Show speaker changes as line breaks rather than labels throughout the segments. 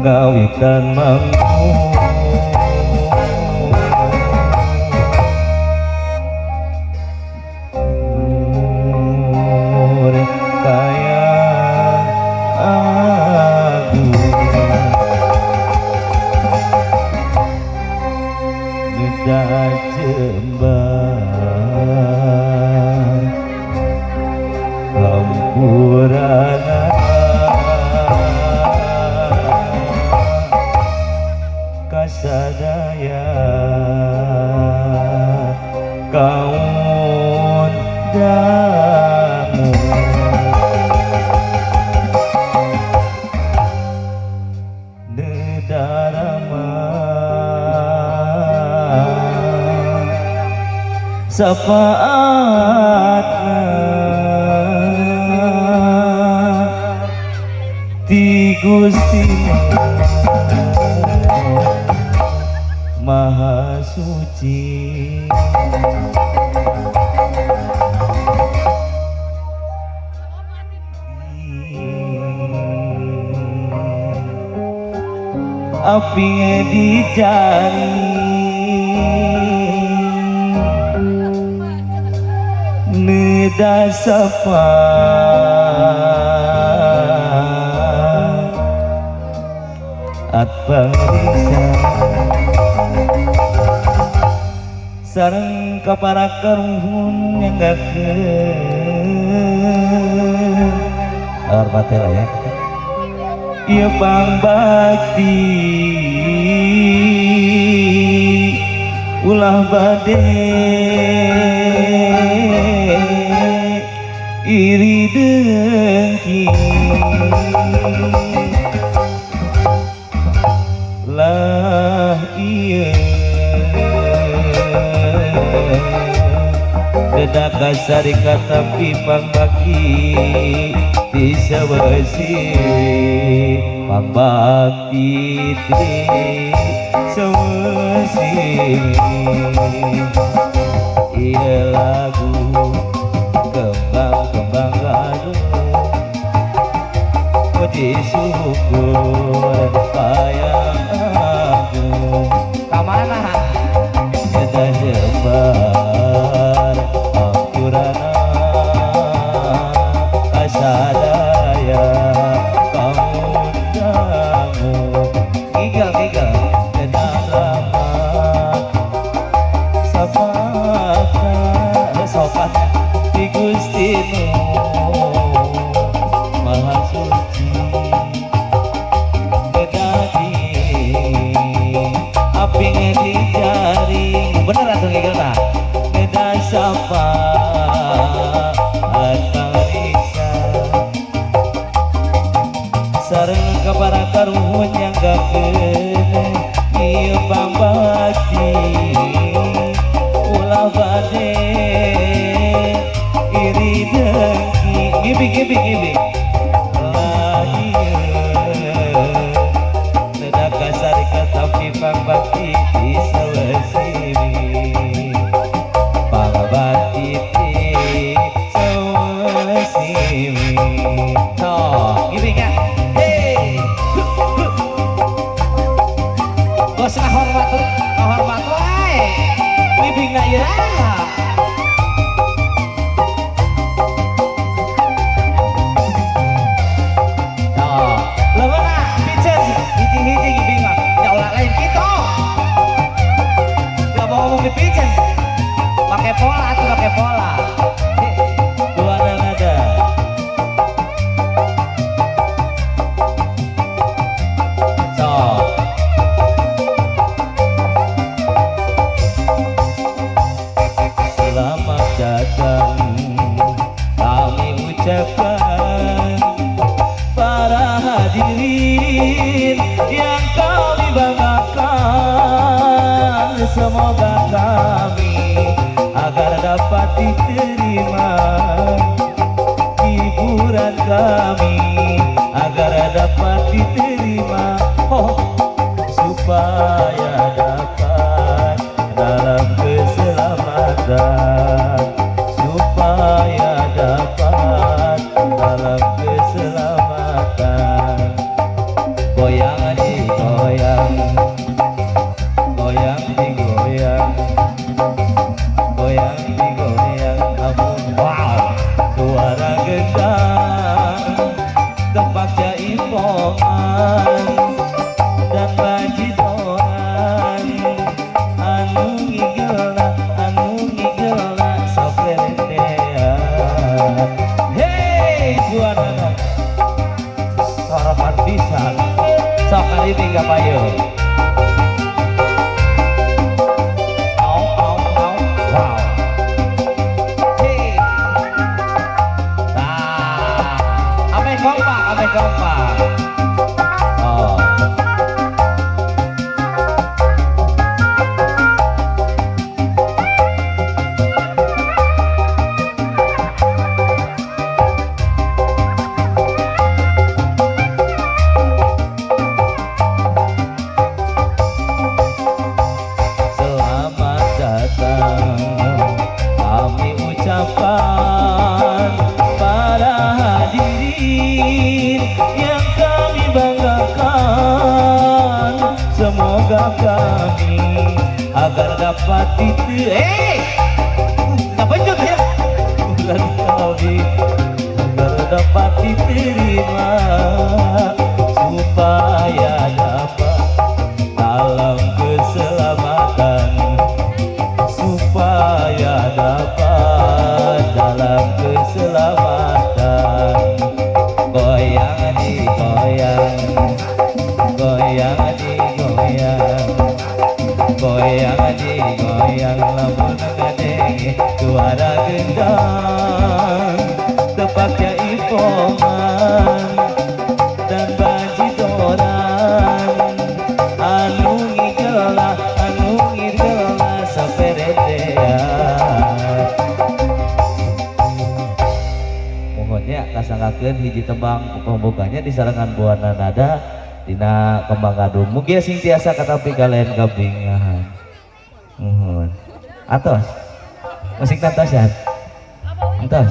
Ngawitan manggung kaya agung Neda jembar hampurana kasadaya kaun dangu nedarama safaatna ti Gusti Maha Suci. Api dicari neda sapa at parisa sareng kapara karuhun yang gakeun hormatil ya ieu pangbakti ulah bade iri dengki lah ieu dedak kasarika tapi pangbakti ti sawesi pangbakti ti sawesi ieu lagu kembang-kembang gadung puji syukur kaya agung
Kamana?
Neda jembar hampurana kasadaya kaun dangu
Gigel gigel.
Neda lama sapatna
Sopan.
Di Gusti Nu Maha Suci Bedadi api dicari
Bener atuh gigel tah.
Beda syafaat pariksa sareng kapara karuhun yang gakeun ieu pambakti ulah bade iri dengki
Gibi gibi gibi.
Lah ieu neda kasarika tapi pangbakti ti sawesiwi pangbakti ti sawesiwi.
Tuh, gibi kan. Hey. Gos ngahormat ngahormat wae. Ngibingna iraha. Tuh, leungeunna piceun hiji-hiji ngibing mah. Ya ulah lain kitu. Gak mau ngomong dipiceun. Pakai pola atuh pakai pola. Heh.
Dua nada.
Sok.
Selamat datang kami ucapkan para hadirin yang kami banggakan. Semoga kami agar dapat diterima hiburan kami agar dapat diterima, oh, supaya dapat dalam keselamatan, supaya dapat dalam keselamatan. Goyang. Goyang digoyang, goyang digoyang, goyang digoyang. Amun wow suara gendang tempat jaipongan dan bajidoran anu ngigelna, anu ngigelna soperentean. Hei suara sorotan pisan sok kali tinggal payu. Au au au wow. Hei. Nah, ame kompak, ame kompak. Oh. Selamat datang kami ucapkan para hadirin yang kami banggakan. Semoga kami agar dapat itu ya bulan kami agar dapat diterima supaya dapat dalam keselamatan, supaya dapat dalam keselamatan. Goyang digoyang, goyang digoyang, goyang digoyang. Lamun ngadenge suara gendang tepak jaipongan dan bajidoran anu ngigelna, anu ngigelna saperedean. Mohonnya kasanggakeun hiji tembang pembukanya disarengan buana nada dina kembang gadung. Mugia sing tiasa katapi kalian kabingahan. Mohon atos musik tatosan entos.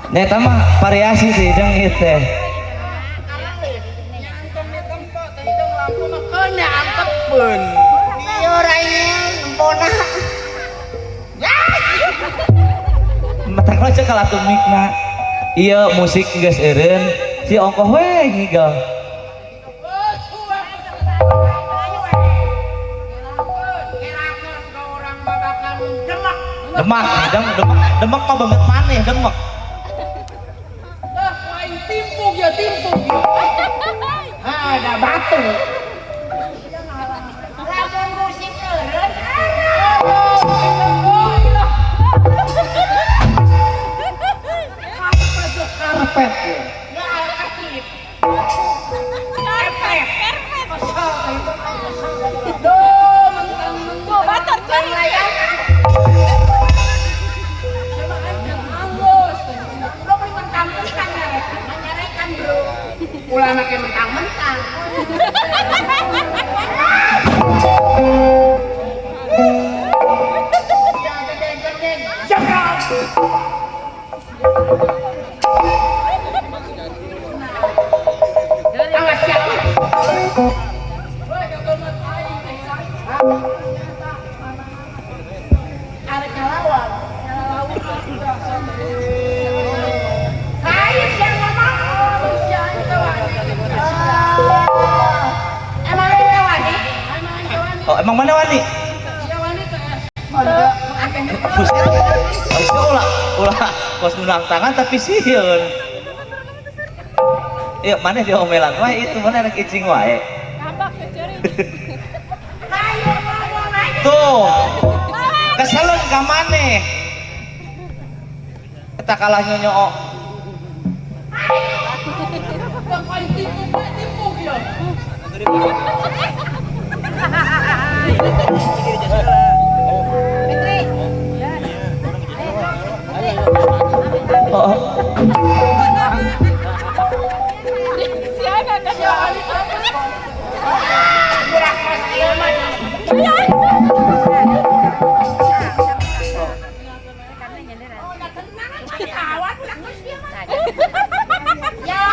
Neta mah variasi sih dang ieu teh. Mata kalau cek kalatu mikna. Iya musik geus eureun si ongkoh we ngigel. Demak, demak, demak, demak mah banget maneh demak.
Timpuk ya timpuk ya. Ada batu.
Lamun musik eureun.
Karpet ya.
Ya alkatip. Karpet.
Tuh, bator cari.
Lo beli mentang-mentang nyarekan bro.
Ulah make mentang-mentang.
Ya gede-gede.
Jangan. Awas ya.
Arek ngalawan. Ayo siang ngomong. Emang kita wani?
Oh, emang mana wani? Buset. Harusnya ulah ulah kos nunang tangan tapi sieun. Iya, mana diomelan wae itu mana rek icing wae.
Tambah ke cari.
Ayo ngomong aja.
Tuh. Keselen ka maneh. Eta kalah nyonyo. Oh.
Siapa kan?
Burak pasti mah. Budak geus dia mah.
Ya.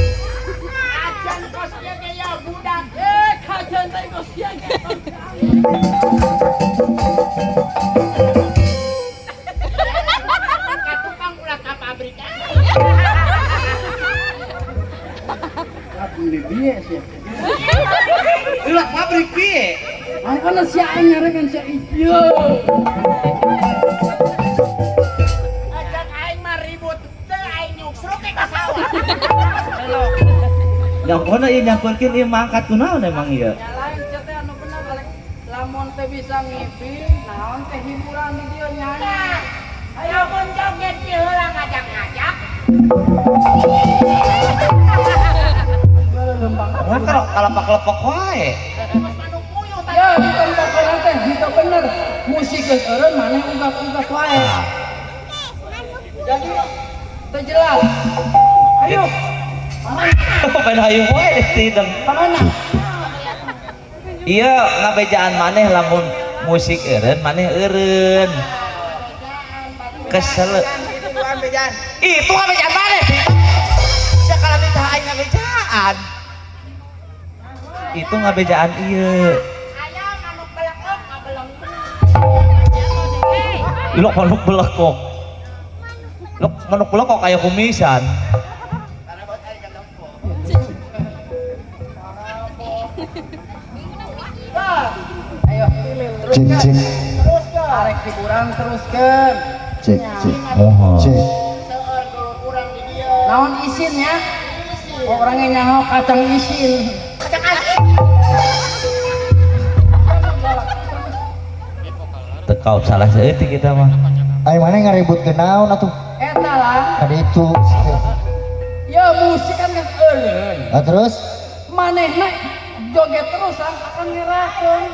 Ajan kos ieu ge ya budak.
Kajian teh kos ieu ge.
Ka tukang ulah ka pabrik.
Beli biye sih.
Ulah pabrik piye?
Angkana si aing nyarekan si ieu.
Ajan aing mah ribut teu aing nyuksruk ke ka sawah.
Nyokona ieu nyampeurkeun ieu mangkat kunaon emang ieu?
Ya lain sia teh anu bener balik. Lamun teh bisa ngibing, naon teh hiburan di dieu nyanyi.
Nah, ayo mun joget ti heula ngajak-ngajak.
Wah, kalau kalapak-kelepok wae.
Geus manuk puyuh tadi.
Ya di tempat orang teh henteu bener. Musik geus eureun maneh ugak-ugak wae. Jadi teu jelas. Ayo.
Pengen hayu wae tideng.
Mana?
Iya, ngabejaan maneh lamun musik eureun maneh eureun. Kesel. Itu ngabejaan maneh. Sakala minta aing ngabejaan. Itu ngabejaan ieu.
Aya manuk belekok ngabeleng.
Lok manuk belekok. Lok manuk belekok aya kumisan.
Ayo teruskan.
Cek cek
Arek hiburan teruskan.
cek cek
Mohon.
cek.
Seueur dulur urang di dieu.
Naon isinnya? Oh, orangnya nyaho kacang isin.
Kacang asin.
Tekau salah saeutik kita mah.
Ayo mana ngaribut naon atuh?
Eta lah.
Kadi itu.
Ya musik kan geus eureun.
Nah, terus
Manehna joget terus akan ngerakeun.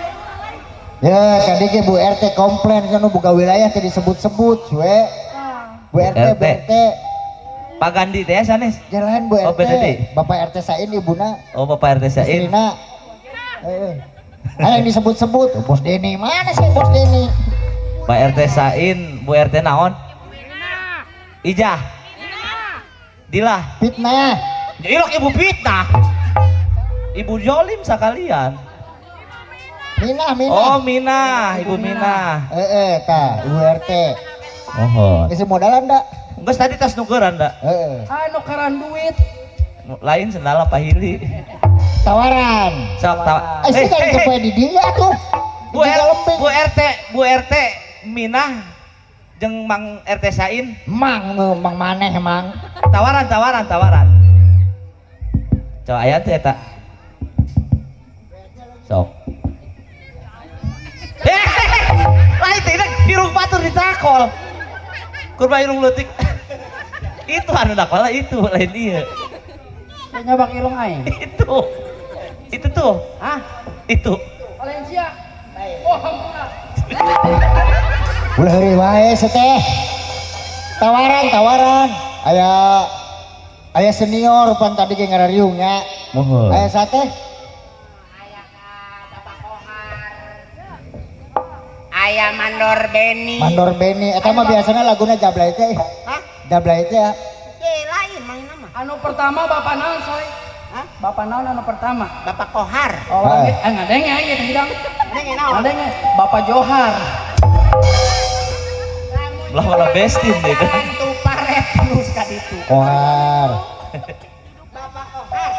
ya kadi ge Bu RT komplain kan nu buka wilayah teh disebut-sebut we. Bu RT, Bu RT.
Pak Gandhi teh sanes.
Jalan Bu RT.
Oh, beda deui.
Bapak RT sain ibuna.
Oh, Bapak RT sain.
Istrina. Heeh. Aya yang disebut-sebut, oh, Bos Deni. Mana sih Bos Deni?
Pak RT sain, Bu RT naon? Ijah. Dilah.
Fitnah.
Ilok ibu fitnah. Ibu jolim sekalian.
Minah, Minah.
Oh, Minah, Ibu Minah.
Heeh, tah, Ibu RT.
Mohon.
Isi modalan dak?
Geus tadi tas nukeran da.
Heeh.
Anu karan duit.
Lain sendala pahili.
Tawaran.
Sok tawa.
Eh, sih kan kepoe di dieu atuh.
Bu,
Di lembing.
Bu RT, Bu RT Minah jeung Mang RT Sain.
Mang, mang maneh mang.
Tawaran, tawaran, tawaran. Coba aya teu eta. Sok. Lain teh irung batur ditakol. Kurba irung leutik. Itu anu nakola itu lain ieu.
Saya nyabak irung aing.
Itu. Itu tuh.
Hah?
Itu.
Valencia. Oh, hampura.
Ulah heureuy wae seteh. Tawaran, tawaran. Aya aya senior pan tadi ge ngarariung nya.
Mohon.
Aya sate?
Aya ka Bapak Kohar. Aya Mandor Beni.
Mandor Beni eta mah biasana laguna jablay teh.
Hah?
Jablay teh ya.
Eh, lain mang nama.
Anu pertama Bapak naon, Soy?
Hah?
Bapak naon anu pertama?
Bapak Kohar.
Oh,
Ah.
ngadenge aing teh hidang.
Neng naon?
Ngadenge Bapak Johar.
Belah malah bestin deh kan.
Hantu paret terus ka ditu.
Kohar.
Bapak Kohar.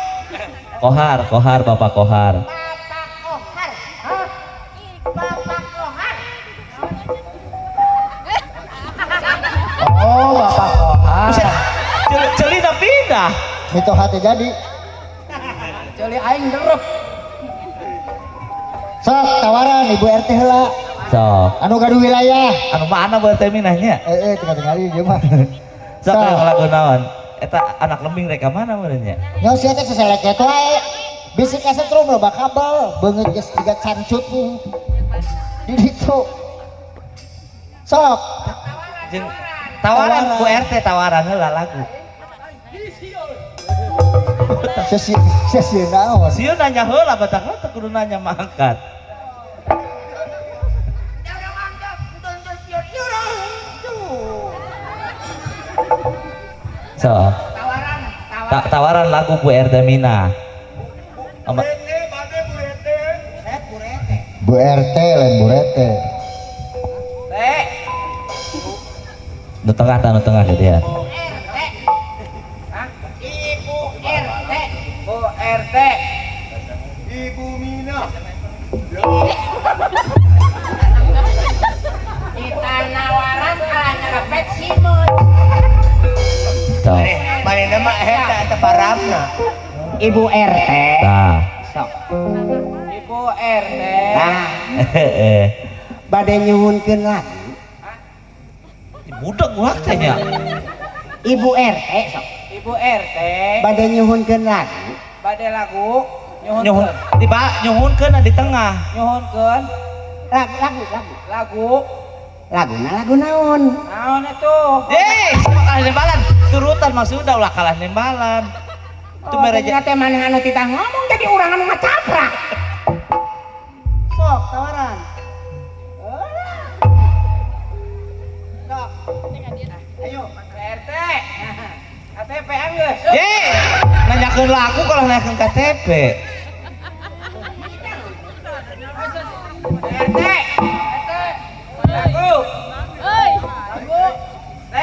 Kohar, Kohar, Bapak Kohar.
Bapak Kohar. Hah? Bapak Kohar.
Oh, Bapak Kohar.
Buset, celina pindah.
Mitoha teh jadi.
Ceuli aing derep.
Sok tawaran Ibu RT heula.
Sok.
Anu gaduh wilayah.
Anu mana buat teh minahnya?
Heeh, tinggal-tinggali ieu mah.
Sok
Sok.
lagu naon? Eta anak lembing rek ka mana meureun nya?
Nyaho sia teh seseleket wae. Bisi kasetrum loba kabel, beungeut geus jiga cancut nih. Di ditu. Sok.
Jeung tawaran Bu RT tawaran heula lagu.
Sesi sesi naon?
Sieun nanya heula batak teu kudu nanya mangkat. So, tawaran lagu Bu RT Mina.
Bu RT lain Bu RT.
Nu tengah tah, nu tengah gitu ya.
Bu RT. Hah? Ibu RT.
Bu RT.
Ibu Mina.
Kita nawaran kalah nyerepet simut.
Sok.
Manehna mah eta eta paramna.
Ibu RT.
Tah.
Sok.
Ibu RT.
Nah,
Heeh.
bade nyuhunkeun lagu.
Budak gua tanya.
Ibu RT sok.
Ibu RT.
Bade nyuhunkeun lagu.
Bade lagu
Nyuhun
nyuhunkeun.
di ba nyuhunkeun di tengah.
Nyuhunkeun
Lagu lagu lagu.
lagu.
Laguna lagu naon?
Naon itu?
Eh, kalah nembalan. Turutan maksudnya ulah kalah nembalan. Itu
Oh,
mere
jadi teh maneh anu titah ngomong jadi urang anu ngacaprak.
Sok tawaran. Sok. Ayo, RT. KTP anggeus.
Ye, nanyakeun lagu kalau nanyakeun KTP.
RT. Lagu. Lagu. T.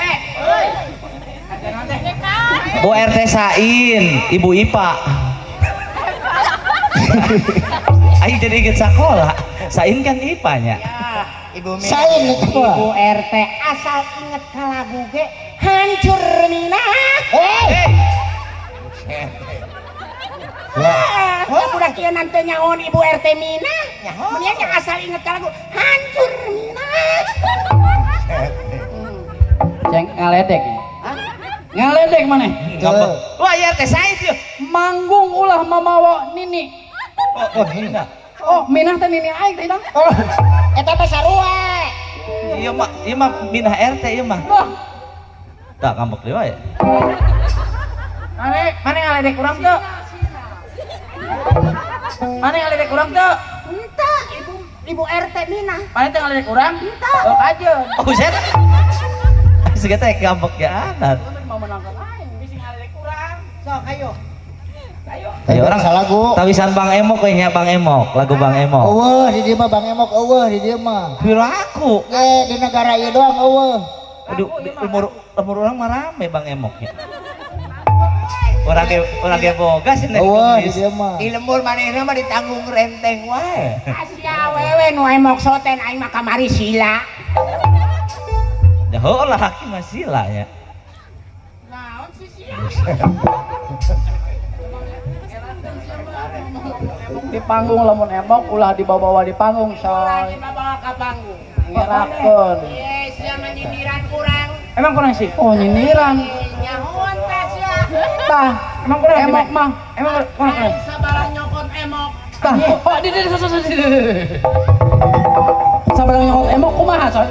Bu RT Sain, Ibu Ipa. Aing jadi inget sekolah. Sain kan IPA-nya.
Ya,
Ibu Mina.
Sain itu mah.
Ibu RT asal inget ka lagu ge hancur Mina.
Eh,
Hey,
Ah, budak ieu nanti nyaon Ibu RT Mina. Mendingan yang asal inget ka lagu hancur Mina.
Ceng ngaledek. Ngaledek maneh.
ngambek. Wah, iya RT Sain yeuh.
Manggung ulah mamawa nini.
Oh, oh, Nina.
Oh, minah teh nini aing teh dang.
Oh, eta mah sarua.
Iya mah Minah RT ieu mah.
Wah,
Tak ngambek deui wae.
mane mane ngaledek urang teu? Mane ngaledek urang teu?
Entah Ibu Ibu RT Mina.
Mane teh ngaledek urang? Henteu. Oh, kajeun.
Oh, buset. Siga teh ngambek ya anan.
Mau menangkan aing bisi ngaledek urang.
Sok ayo.
Ayo.
Ayo orang
Salagu.
Tawisan Bang Emok kayaknya Bang Emok, lagu Bang Emok.
Eueuh di dieu mah Bang Emok eueuh di dieu mah.
Piraku.
Eh di negara ieu doang eueuh.
Aduh, umur umur orang mah rame Bang Emok ya. Orang ge boga sih nek
Eueuh di dieu mah.
Di lembur manehna mah ditanggung renteng wae.
Asia wewe nu emok soten aing mah kamari sila.
Ya heuh laki mah sila ya.
Naon sih sia?
Di panggung lamun emok ulah dibawa-bawa di panggung
Ulah
coy.
dibawa ka panggung.
Ngerakeun.
Ye, sia mah nyindiran kurang.
Emang kurang sih? Oh, nyindiran.
Nyahoan tah sia.
Tah, emang kurang emok mah. Emang kurang.
Aing sabarang nyokot emok.
Tah, oh, di. Sabarang nyokot emok kumaha coy?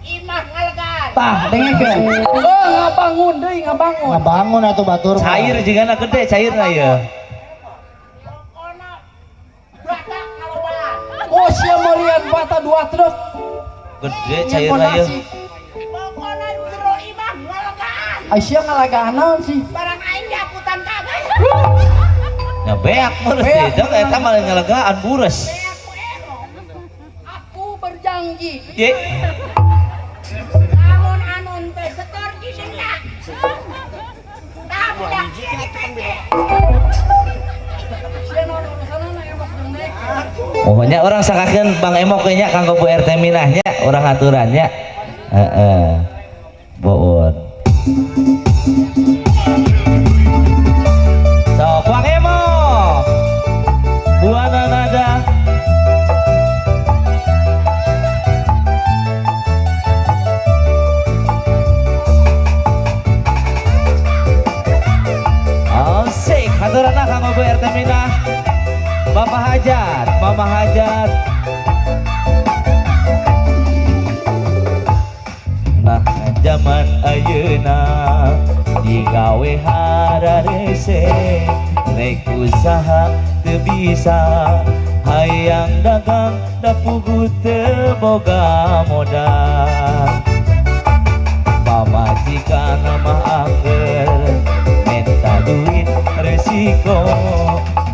Imah ngalegan.
Tah, dengekeun. Oh, ngabangun deui, ngabangun.
Ngabangun atuh batur. mah.
Cair jigana gede cairna ieu.
Pokona bata ngalobaan.
Oh, sia meureun bata dua truk.
Gede cairna ieu.
Pokona jero imah ngalegaan.
Ai sia ngalagaan naon sih?
Barang aing diaputan kabeh.
Ya beak beres
Beak,
deh, eta mah ngalegaan bures.
Beak ku emok.
Aku berjanji.
Ye,
Lamun anun teh setor didenda. Tah budak ieu dipeke.
Sia naon urusanana emok jeung nek.
Pokoknya orang sakakeun Bang Emok nya kanggo Bu RT Minah nya, urang aturannya. Heeh. Boon. Sok Bang Emok. Buana nada. Asik, aturanna kanggo Bu RT Minah. Bapak Hajat, Mama Hajat. Nah, zaman ayeuna digawe hararese rek usaha teu bisa hayang dagang da puguh teu boga modal. Pamajikan mah angger minta duit resiko,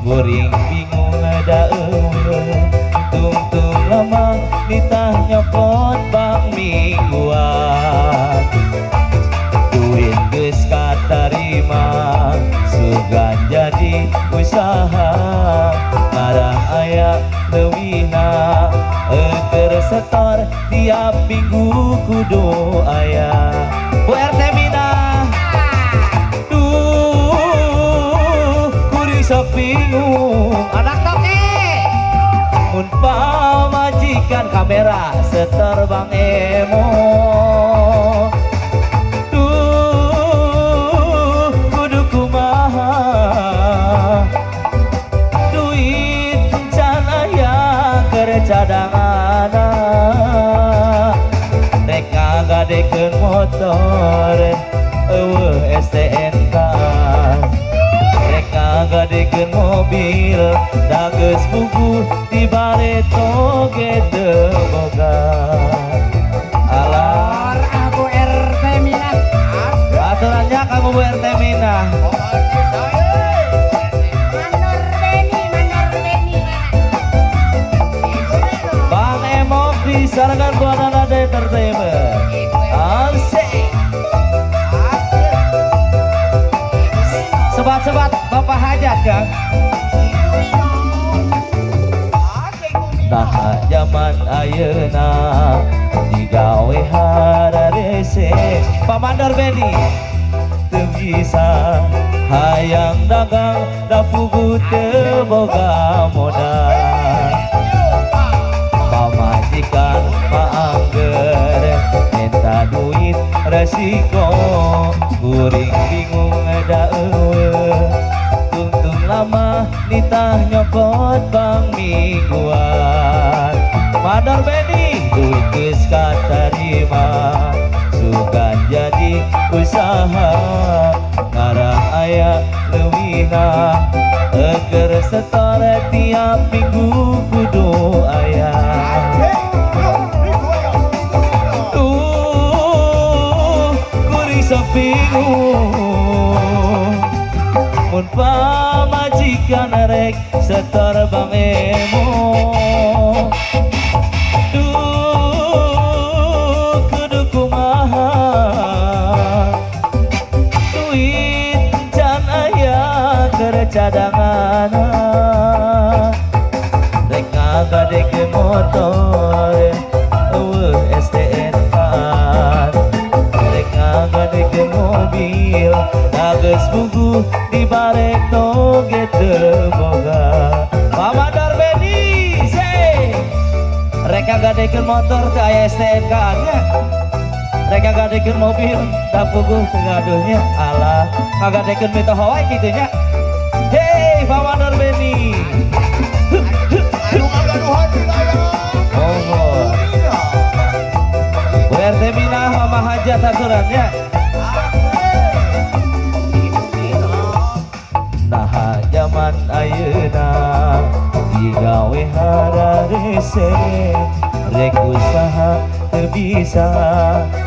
kuring bingung da euweuh. Tungtung lama nitah nyokot bank mingguan. Duit geus katarima sugan jadi usaha, ngarah aya leuwihna keur setor tiap minggu kudu aya. Bu RT Mina, duh kuring sok bingung anak toke mun pamajikan kamera setor Bang Emo. Duh kudu kumaha, duit can aya keur cadanganna, rek ngagadekeun motor euweuh STNK, rek ngagadekeun mobil da geus buku di bareto ge teu boga. Alah,
Aku RT Mina.
Aturannya kamu Bu RT Mina.
Mandor Beni, Mandor Beni.
Bang Emok disarankan buat Nada Entertainment. Asik. Sobat-sobat Bapak Hajat Kang. Nah zaman ayeuna digawe hararese, Pamandor Beni teu bisa hayang dagang da puguh teu boga modal. Pamajikan mah angger minta duit resiko, kuring bingung da euweuh. Tungtung lama nitah nyokot bank mingguan. Mandor Beni duit geus katarima sugan jadi usaha, ngarah aya leuwihna keur setor tiap minggu kudu aya. Duh kuring sok bingung mun pamajikan rek setor Bang Emo. Duh kudu kumaha, duit can aya keur cadanganna, rek ngagadekeun motor euweuh STNK, rek ngagadekeun mobil da geus buguh di bareto ge teu boga. Pamandor Beni say rek ngagadekeun motor teu aya STNK nya, rek ngagadekeun mobil da puguh teu gaduhnya. Alah ngagadekeun mitoha wae kitu nya. Hey Pamandor Beni.
Anu ngagaduhan wilayah.
Oh, Bu RT Mina Mama Hajat aturannya. Nah zaman ayeuna digawe hararese, rek usaha teu bisa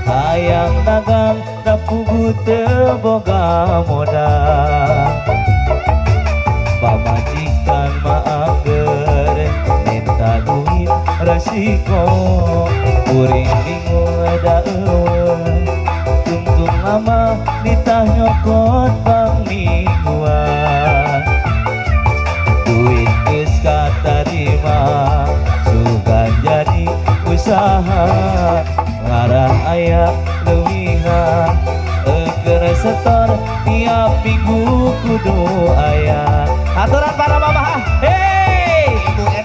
hayang dagang da puguh teu boga modal. Pamajikan mah angger minta duit resiko, kuring bingung da euweuh. Tungtung lama nitah nyokot bank mingguan. Duit geus katarima sugan jadi usaha, ngarah aya leuwihna keur setor tiap minggu kudu aya. Aturan para mama. Hey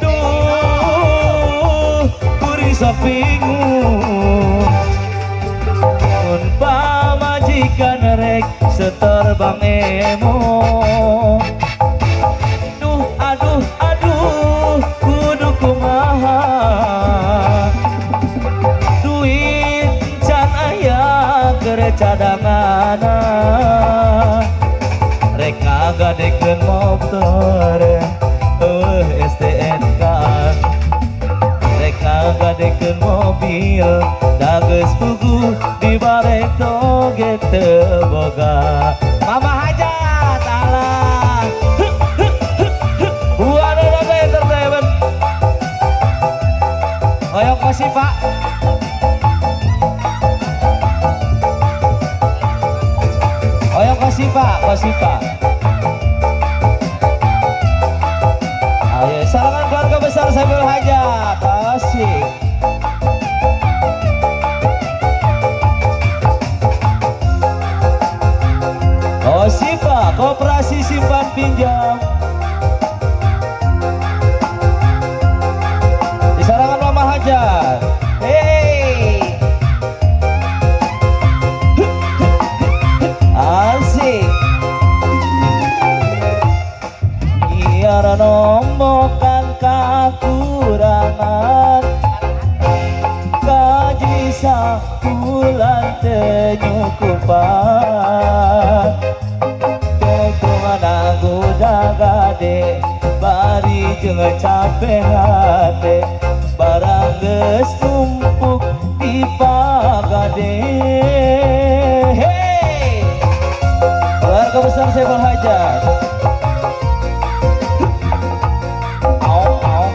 duh kuring sok bingung mun pamajikan rek setor Bang Emo. Duh aduh aduh kudu kumaha, duit can aya keur cadanganna, rek ngagadekeun motor euweuh STNK, rek ngagadekeun mobil. Mobil da geus puguh dibare toge teu boga. Mama Hajat alah. Buana Entertainment. Hoyong Kosipa. Hoyong Kosipa, Kosipa. Ayo, sarangan keluarga besar Saiful Hajat. Asik. Kosipa, Koperasi Simpan Pinjam. Di sarangan Mama Hajat. Hey. Asik. Biar nombokan kakurangan gaji sabulan teu nyukupan Tekungan angguda gade bari jeung capek hate barang geus numpuk di pagade. Hey, keluarga besar Saiful Hajat. Au au.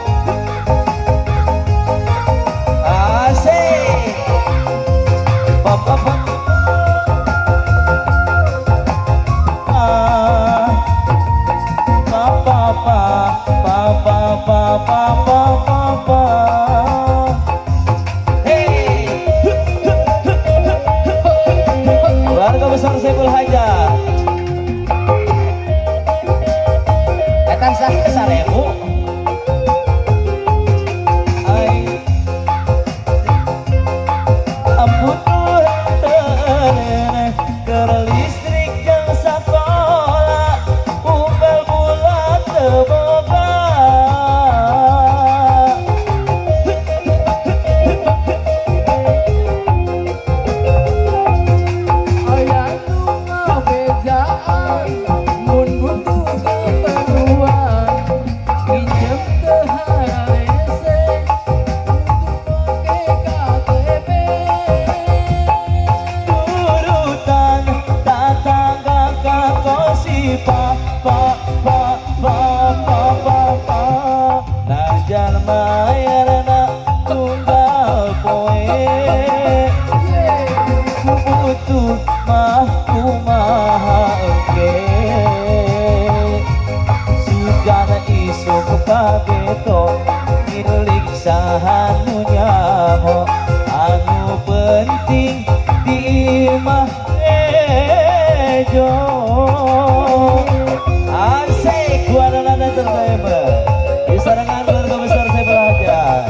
Asik. Pa pa pa. Ah. Pa pa pa pa pa pa pa pa pa pa. Hey. Keluarga besar Saiful Hajat. Eta sah 1000. Ai. Ampun keur listrik jeung sakola unggal bulan teu boga.
Aya nu ngabejaan mun butuh keperluan pinjem teu hararese kudu make KTP.
Turutan tatangga ka Kosipa pa pa pa pa pa pa najan mayarna tunggal poe butuh mah kumaha engke sugan isuk pageto milik saha nu nyaho anu penting di imah ejo. Asik Guadalajara Entertainment di sarangan keluarga besar Saiful Hajat.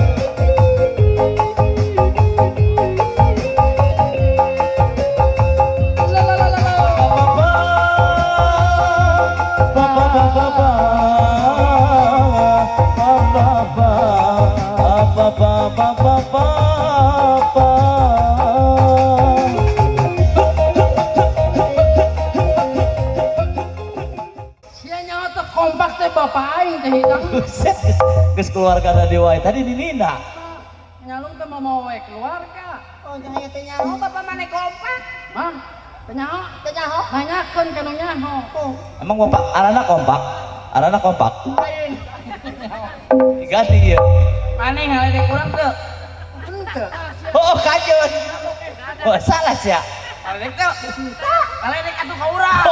La la la la la.
Pa pa pa pa pa pa pa pa pa pa pa pa pa pa.
Sia nyawa teh kompak teh bapak aing teh hidang.
Buset, geus keluarga tadi wae tadi di Nina.
Nyalung teh mau we keluarga.
Oh, jangan teh nyaho bapak maneh kompak.
Mang, teh nyaho.
Teh nyaho.
Nanyakeun ka nu nyaho.
Emang bapak arana kompak? Arana kompak?
Lain.
Diganti ieu.
Maneh ngaledek urang teu? Henteu.
Oh, kajeun. Oh, salah sia.
Ngaledek teu? Ngaledek atuh ka urang.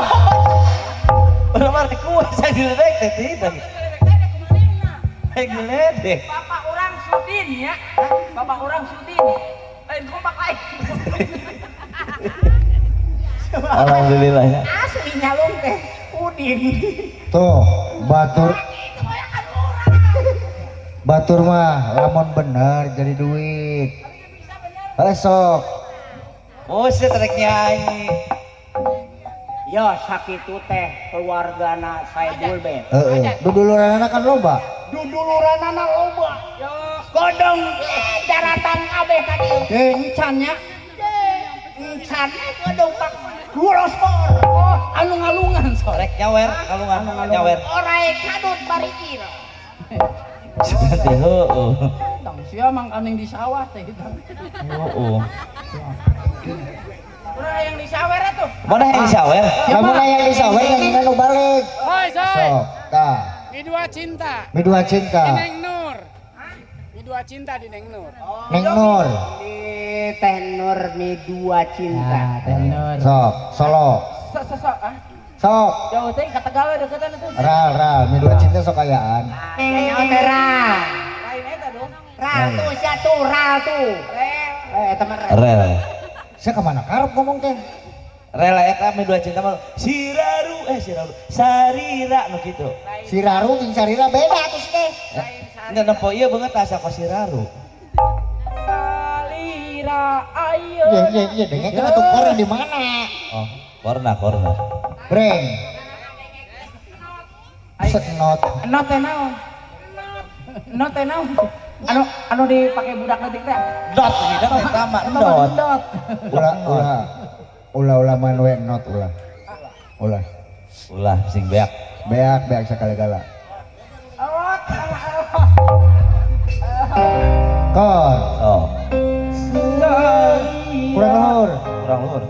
Urang mah rek kuwe saya diledek teh tidak. Rek diledek.
Bapak urang Sudin ya. Bapak urang Sudin. Lain kompak lain.
Alhamdulillah ya.
Asli nyalung teh Udin.
Tuh, batur batur mah lamun bener jadi duit. Besok.
Oh, saya rek nyanyi.
Ya sakitu teh keluargana Saiful Ben.
Heeh. Duduluranana kan loba.
Duduluranana loba. Godong daratan kabeh ka dieu.
Encan nya.
Encan godong pak Gurospor.
Oh, anu ngalungan sok.
Rek nyawer, kalungan nyawer.
Orai kadut bari il.
Teh heueuh.
Tang sia mangkaning di sawah teh hidang.
Heueuh.
Urang hayang disawer atuh.
Mana yang disawer?
Lamun aya disawer nyanyinan nu balik.
Hoi, soy.
Sok, tah.
Midua cinta.
Midua cinta.
Di Neng Nur. Midua cinta di Neng Nur.
Neng Nur.
Di Teh Nur Midua cinta.
Teh Nur.
Sok, solo.
Sok sok sok ah.
Sok.
Jauh teh ka Tegal we deketan itu.
Ral, ral, midua cinta sok ayaan.
Nyaho teh Ral.
Lain eta dong.
Ral tuh sia tuh ral tuh. Eh eta mah rel.
Rel.
Saya kemana karep ngomong teh?
Rela eta midua cinta mah siraru siraru sarira nu kitu.
Siraru jeung sarira beda atuh teh.
Nya nempo ieu beungeut asa ka siraru.
Salira ayo.
Iya, iya, iya, dengekeun atuh korna di mana?
Oh, korna korna.
Breng. Set not.
Not teh naon? Not teh naon? Anu anu dipake budak leutik teh.
Dot hidang eta mah dot.
Dot.
Ulah, ulah. Ulah ulah man we not ulah. Ulah.
Ulah sing beak.
Beak beak sakali-gala. Kor.
Oh,
Kurang luhur.
kurang luhur,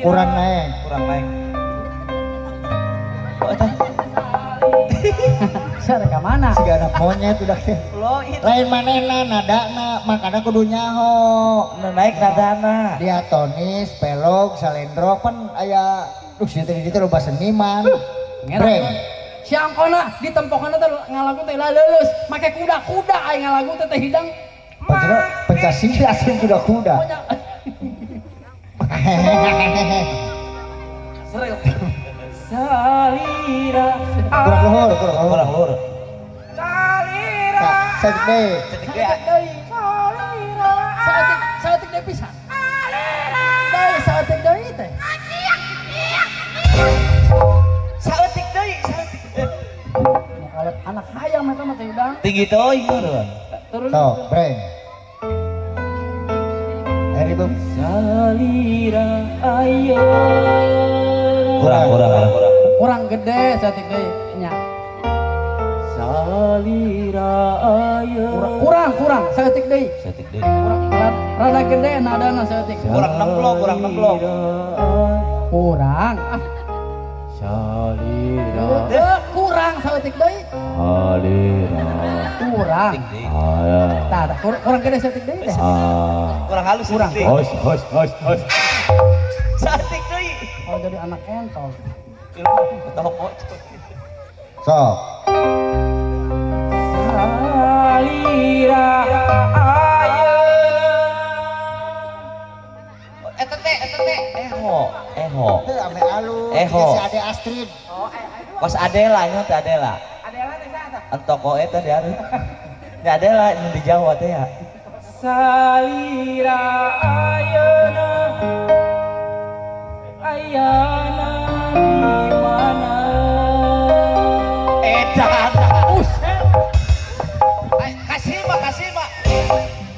Kurang naik.
kurang naik. Oh, eta.
Sia rek ka mana?
Siga anak monyet udah teh.
Lo itu
Lain manehna nadana makana kudu nyaho.
nu naik nadana.
Diatonis, pelog, salendro pan aya duh sia teh di ditu loba seniman. Breng.
Si angkona ditempokana teh ngalagu teh leuleus make kuda-kuda aing ngalagu teh teh hidang.
Pajero pencak silat jeung kuda-kuda.
Salira.
Kurang luhur, kurang luhur.
Kurang luhur.
Kak, saeutik deui.
Cetik deui.
Saeutik saeutik deui pisan. Deui saeutik deui teh.
Saeutik deui, saeutik.
Kalau anak hayam eta mah teh hidang.
Tinggi teuing meureun.
Turun.
Sok, breng. Eri bum.
Salira ayo.
Kurang, kurang, kurang.
Kurang gede saeutik deui nya.
Salira ayo.
Kurang kurang saeutik deui.
Saeutik deui.
Kurang rada gede nadana saeutik.
Kurang nemplok, kurang nemplok.
Kurang. Ah.
Salira.
Kurang saeutik deui.
Salira.
Kurang.
Ah.
Tah, tah, kurang gede saeutik deui teh.
Ah. Kurang halus kurang.
Hos, hos, hos, hos.
Saeutik deui.
Kalau jadi anak entol.
Toko.
Sok.
Salira ayo.
Eta teh, eta teh. Eho, eho.
Heuh ame alus.
Eho.
Si Ade Astrid.
Kos Adela nya teh Adela.
Adela teh saha tah?
Entoko eta di hareup. Nya Adela nu di Jawa teh ya.
Salira ayeuna ayana di mana?
Edan.
Buset.
Kasih mah, kasih mah.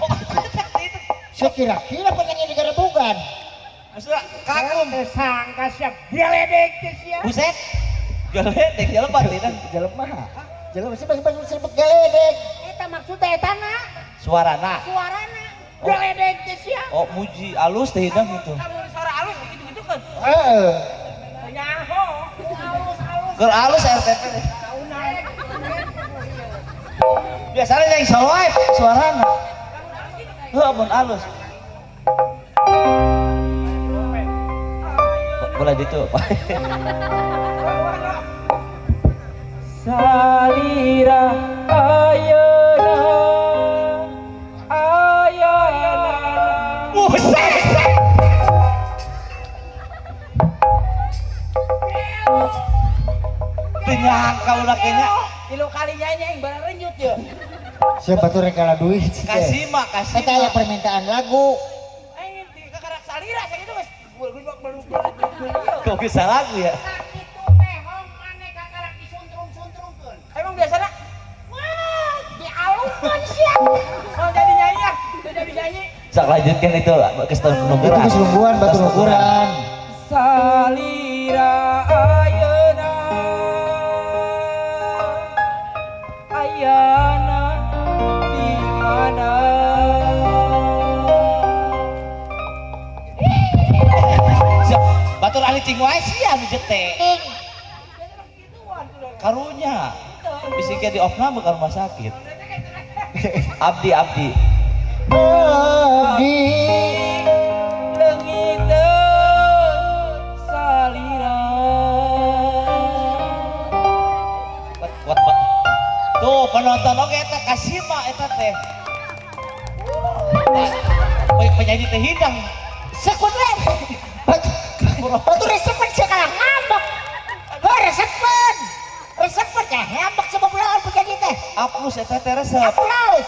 Oh, itu.
Saya kira-kira penyanyi di Garebugan.
Maksudnya kagum.
Teu sangka sia geledek teh sia.
Buset. Geledek jelema teh.
Jelema. Jelema sih bagi-bagi sebut geledek.
Eta maksudna etana
Suarana.
suarana geledek teh sia.
Oh, muji alus teh hidang gitu.
Lamun suara alus gitu-gitu kan.
Heeh.
Nyaho. Alus-alus.
Keur alus RTP. Biasanya yang solo wae suarana. Heuh, mun alus. Boleh ditu.
Salira ayeuna ayana.
Buset. Teu nyangka ulah kayaknya.
Tilu kali nyanyi aing barang renyut ye.
Siapa tuh rek kalah duit sih teh.
Kasih mah, kasih
Eta aya
mah.
permintaan lagu.
Aing di kakarak salira sakitu geus.
Kok bisa lagu ya?
Sakitu teh hong maneh kakarak disuntrung-suntrungkeun. Emang biasana? Wah, dialungkeun sia. Mau jadi nyanyi ah, teu jadi nyanyi.
Sok lanjutkan itu ke
Itu geus lungguan batu lungguran.
Salira ayeuna
wae sia nu jete. Karunya. Bisi ke di opname ka rumah sakit. Abdi abdi.
Abdi
leungiteun salira.
Kuat kuat kuat. Tuh penonton oge eta kasima eta teh. Penyanyi teh hidang.
Sekut we. Batu resepen sia kalah ngambek. Heuh resepen. Resepen teh ngambek sababaraha penyanyi teh.
Aplus eta teh resep.
Aplaus.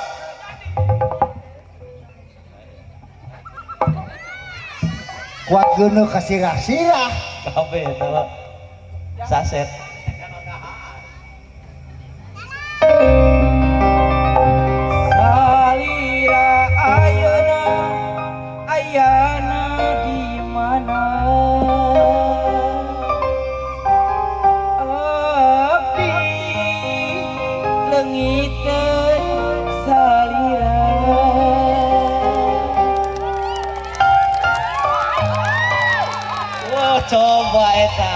Kuat geuneuh ka sirah-sirah.
Kabeh eta mah. Saset.
Salira ayeuna ayana di mana? Abdi leungiteun salira.
Wah, coba eta.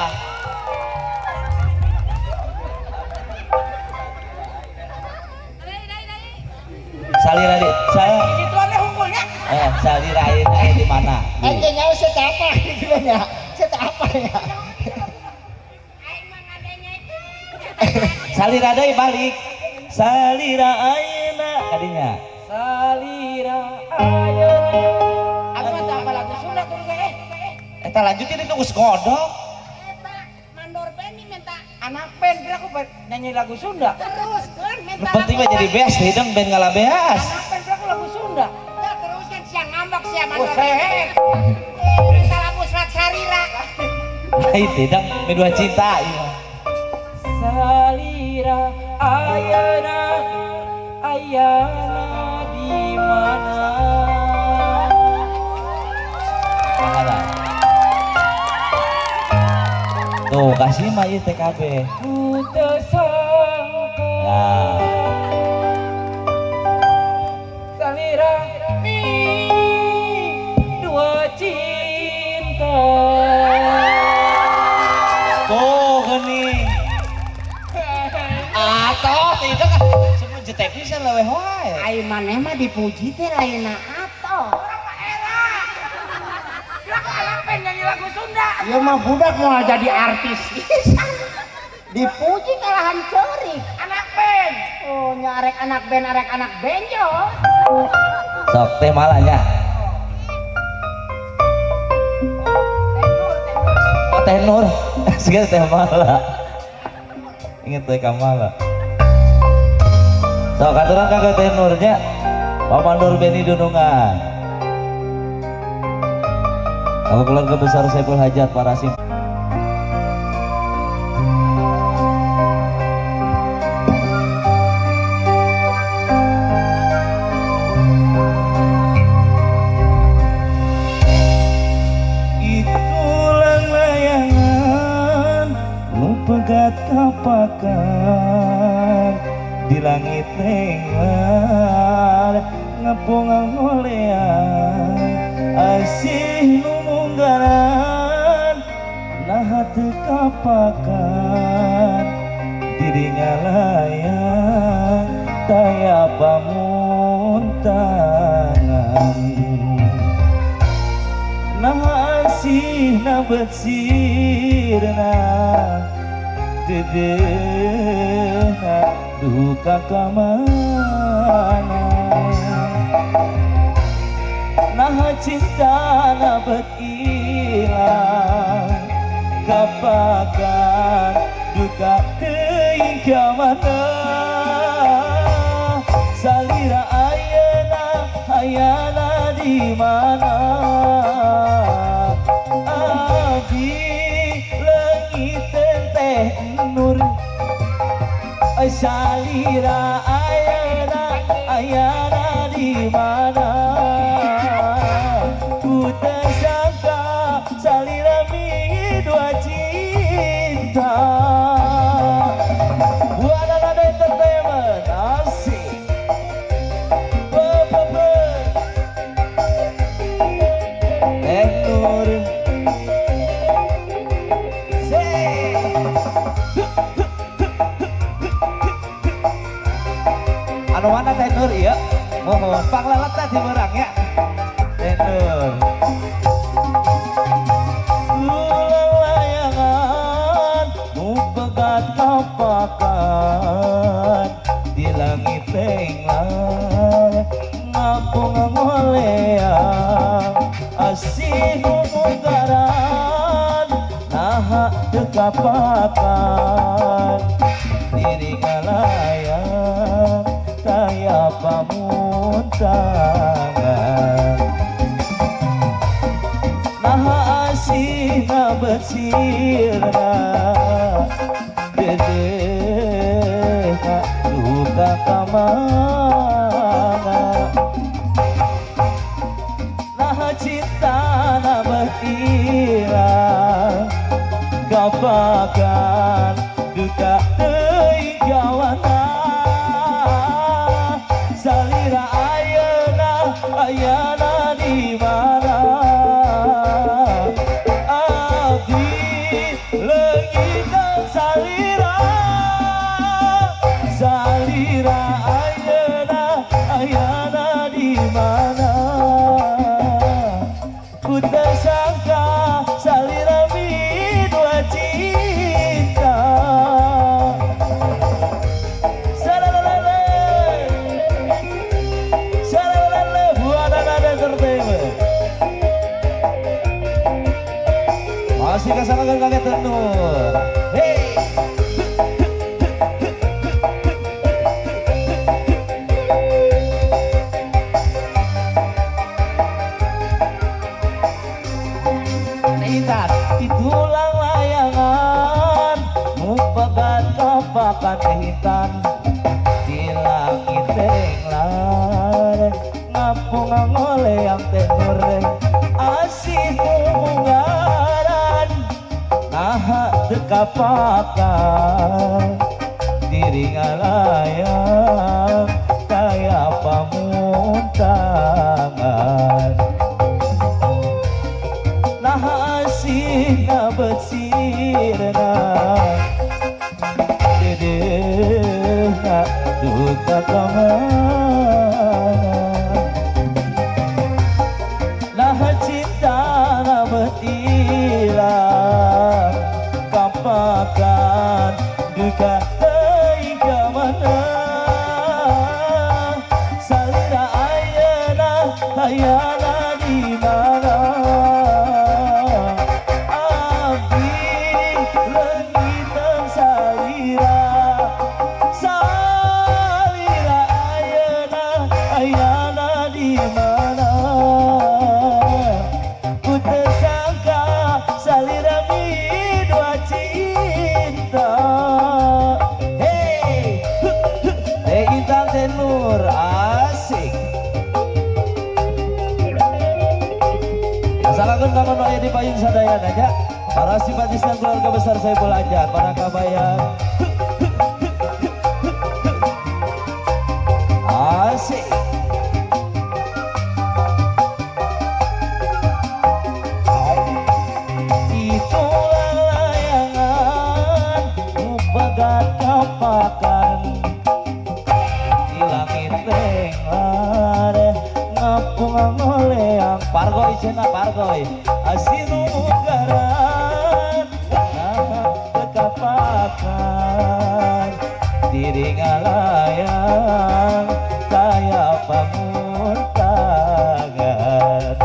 Salira di saya
Itu aneh unggulnya.
Salira ayeuna aya di mana? Di.
Ente nyaho sia teh apa gitu nya. Sia teh apa ya?
Aing mah ngadenya itu.
Salira deui balik. Salira ayeuna kadinya.
Salira ayeuna.
Aku mah teu apa lagu Sunda kudu ge eh.
Eta lanjutin itu geus godok.
Eta mandor Beni minta
Anak band kira aku nyanyi lagu Sunda.
terus kan
Nu
minta
penting mah jadi beas hidung band ngalabeas.
Anak band kira aku lagu Sunda.
Ya terusin siang ngambek sia mandor.
Buset.
Eh, minta lagu Serat Sarira.
Lain hidung medua cinta ieu mah.
Salira ayeuna ayana di mana?
Mangga. Tuh kasih mah ieu TKB.
Ku teu sangka.
Nah.
Salira mi dua cinta.
Tuh geuning. Atoh tidak ah. Semua jete pisan leuwih wae.
Ai maneh mah dipuji teh lainna atoh.
Orang mah era. Kira aku anak band nyanyi lagu Sunda.
Ieu mah budak moal jadi artis pisan. Dipuji kalahan ceurik.
Anak band.
Oh, nya arek anak band arek anak benjo.
Sok teh malahnya. Oh teh Nur. Segala teh mala. Ingat teh kamala. Sok aturan ka teh Nurnya. Paman Nur Beni Dunungan. Aku keluarga besar Saiful Hajat para sim. Itulang layangan nu pegat kapakan di langit lenglar ngapungang ngolean asih nu munggaran naha teu kapakan diri ngalayang taya pamuntangan nah asih na bersirna dedeuna duka ka mana nah cinta na bet ilang kapakan duka teuing ka mana salira ayeuna ayana di mana abdi leungiteun teh Nur salira ayana ayana di mana ku tersangka salira mi dua cinta Buana Nada Entertainment asik. Be, be, be. Teh Nur.
nuhun. Panglaleta di berang ya. Teh Nur. Layangan nu pegat kapakan di langit tengah ngapung ngoleang asih munggaran naha teu kapakan diri ngalayang kaya pamuntangan naha asihna bersirna dedehna duka kamana naha cintana berhilang kapakan duka teuing gawana salira ayeuna ayana di mana abdi leungitan salira salira ayeuna ayana di mana ku tersangka salira midua cinta. Salalala. Salalala, buat anak entertainment. Masih kasamakan kakek Tenur. Hey. Intan, itulang layangan nu pegat kapakan teh Intan di langit tenglar ngapung ngoleang teh Nur asih munggaran naha teu kapakan diri ngalayang kaya pamuntangan naha asihna bersirna dedehna duka kamana naha cintana betilang kapakan duka teuing kamana salira ayeuna ayana di mana abdi leungitan salira salira ayeuna ayana di mana ku tersangka salira midua cinta. Hey, teh Intan teh Nur asik. Assalamualaikum kawan aya di payung sadayana nya. Para simpatis dan keluarga besar Saiful Anjar, para kabayan. Asik. Itulah layangan nu pegat kapakan di langit tenglar ngapung ngoleang pargoy cenah pargoy asinu munggaran naha teu kapakan diri ngalayang kaya pamuntangan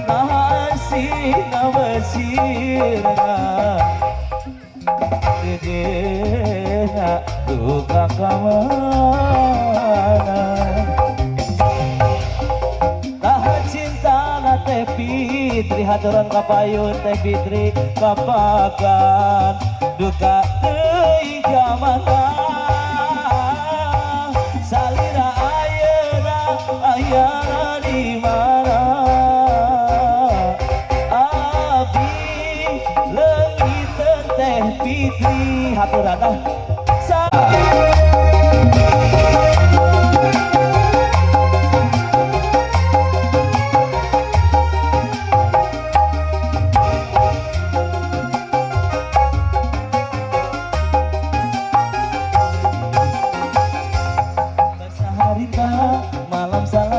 naha asihna bersirna dedehna duka kamana naha cintana teh Fitri haturan kapayun teh Fitri kapakan duka teuing kamana salira ayeuna ayana di mana abdi leungiteun teh Fitri haturan ah.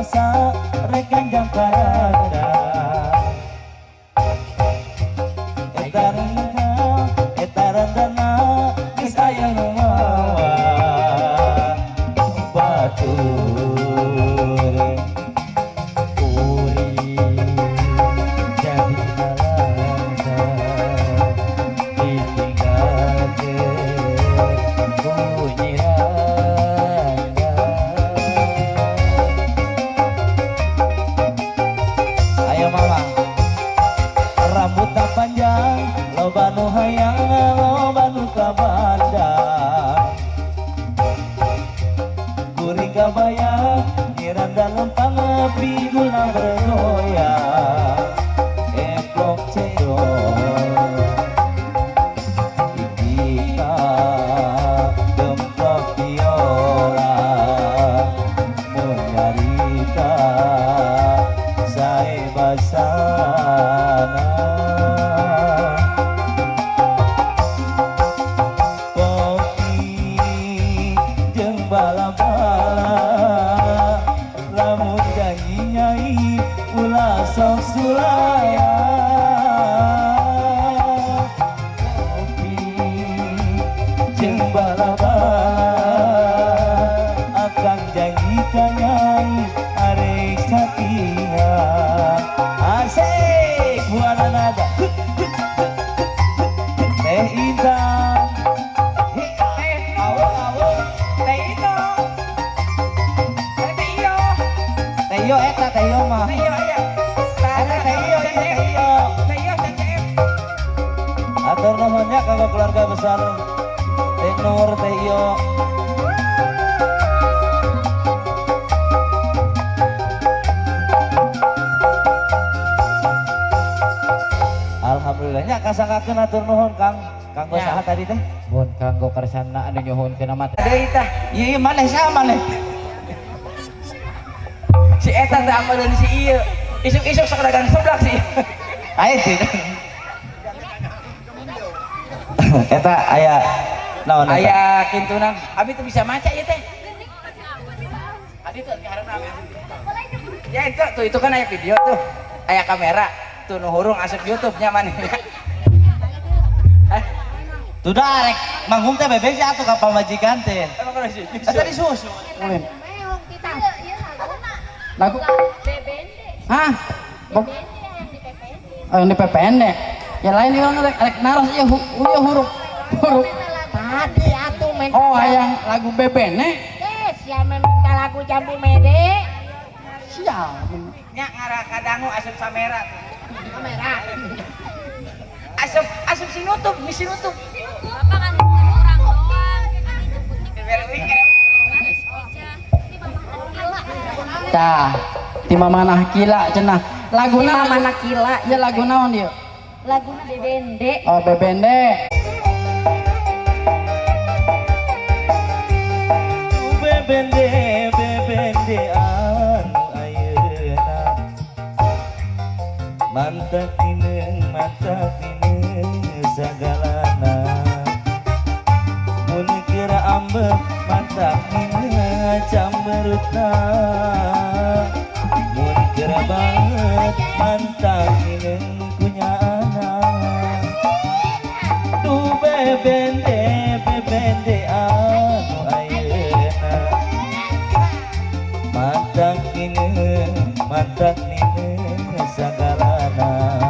asa rek ganjang karanda. Eta randa, eta randana geus aya nu mawa batur. Kuring jadi nalangsa ditinggalkeun ku Nyi Rangda. Ayo mama. Rambutna panjang, loba nu hayang, loba nu kabandang. Kuring kabayang, Nyi Rangda lempang pigulna bergoyang. Eplok cendol, kita gemplok biola, mun nyarita sae basana. Kopi jeung bala-bala, lamun janji nyai ulah sok sulaya. Kopi jeung bala-bala, akang janji ka nyai arek satia. Asik buana nada. Teh Intan.
Teh
Awo awo.
Teh Ino. Teh Iyo.
Teh Iyo eta Teh Iyo mah.
Teh Iyo iya.
Eta Teh Iyo ieu Teh Iyo.
Teh Iyo dan Teh F.
Atur nuhun nya kanggo keluarga besar Teh Nur, Teh Iyo. Alhamdulillah nya kasanggakeun atur nuhun Kang. Kanggo
Ya.
saha tadi teh?
Mun kanggo karsana anu nyuhunkeun mah.
Deui tah.
Ieu ieu maneh saha maneh?
Si eta teh amaleun si ieu. Isuk-isuk sok dagang seblak sih.
Ayo sih. Eta aya naon eta?
Aya kintunan. Abi tuh bisa maca ieu teh. Adi tuh hareup rame. Ya itu tuh itu kan aya video tuh. Aya kamera. Tuh nu hurung asup YouTube-nya maneh. Hah?
Tuh dah rek manggung teh bebek sih atuh ka pamajikan teh.
Emang kalau sih.
Eta disusu.
Ulin.
Meong kita.
Lagu
BBND.
Hah? Bok
BBND yang di PPND.
oh, yang di PPN deh. Ya lain ieu rek rek naros ieu ieu huruf huruf.
Tadi atuh main.
Oh, hayang lagu BBN.
Eh, sia minta lagu jambu mede.
Sial.
Nya ngarah kadangu asup samera.
Kamera.
Asup asup sinutup, mi sinutup.
Bapak kan orang doang. Kan dijemputnya ke
Tah, ti mamanah kila cenah. Laguna
Ti Mamana Kila.
Ya lagu naon ieu?
Laguna BBND.
Oh, BBND.
BBND BBND anu ayeuna mantak ineng sagalana mun keur ambek mantak ineng camberutna mun keur banget mantak ineng kunyaana du BBND BBND anu ayeuna mantak ineng sagalana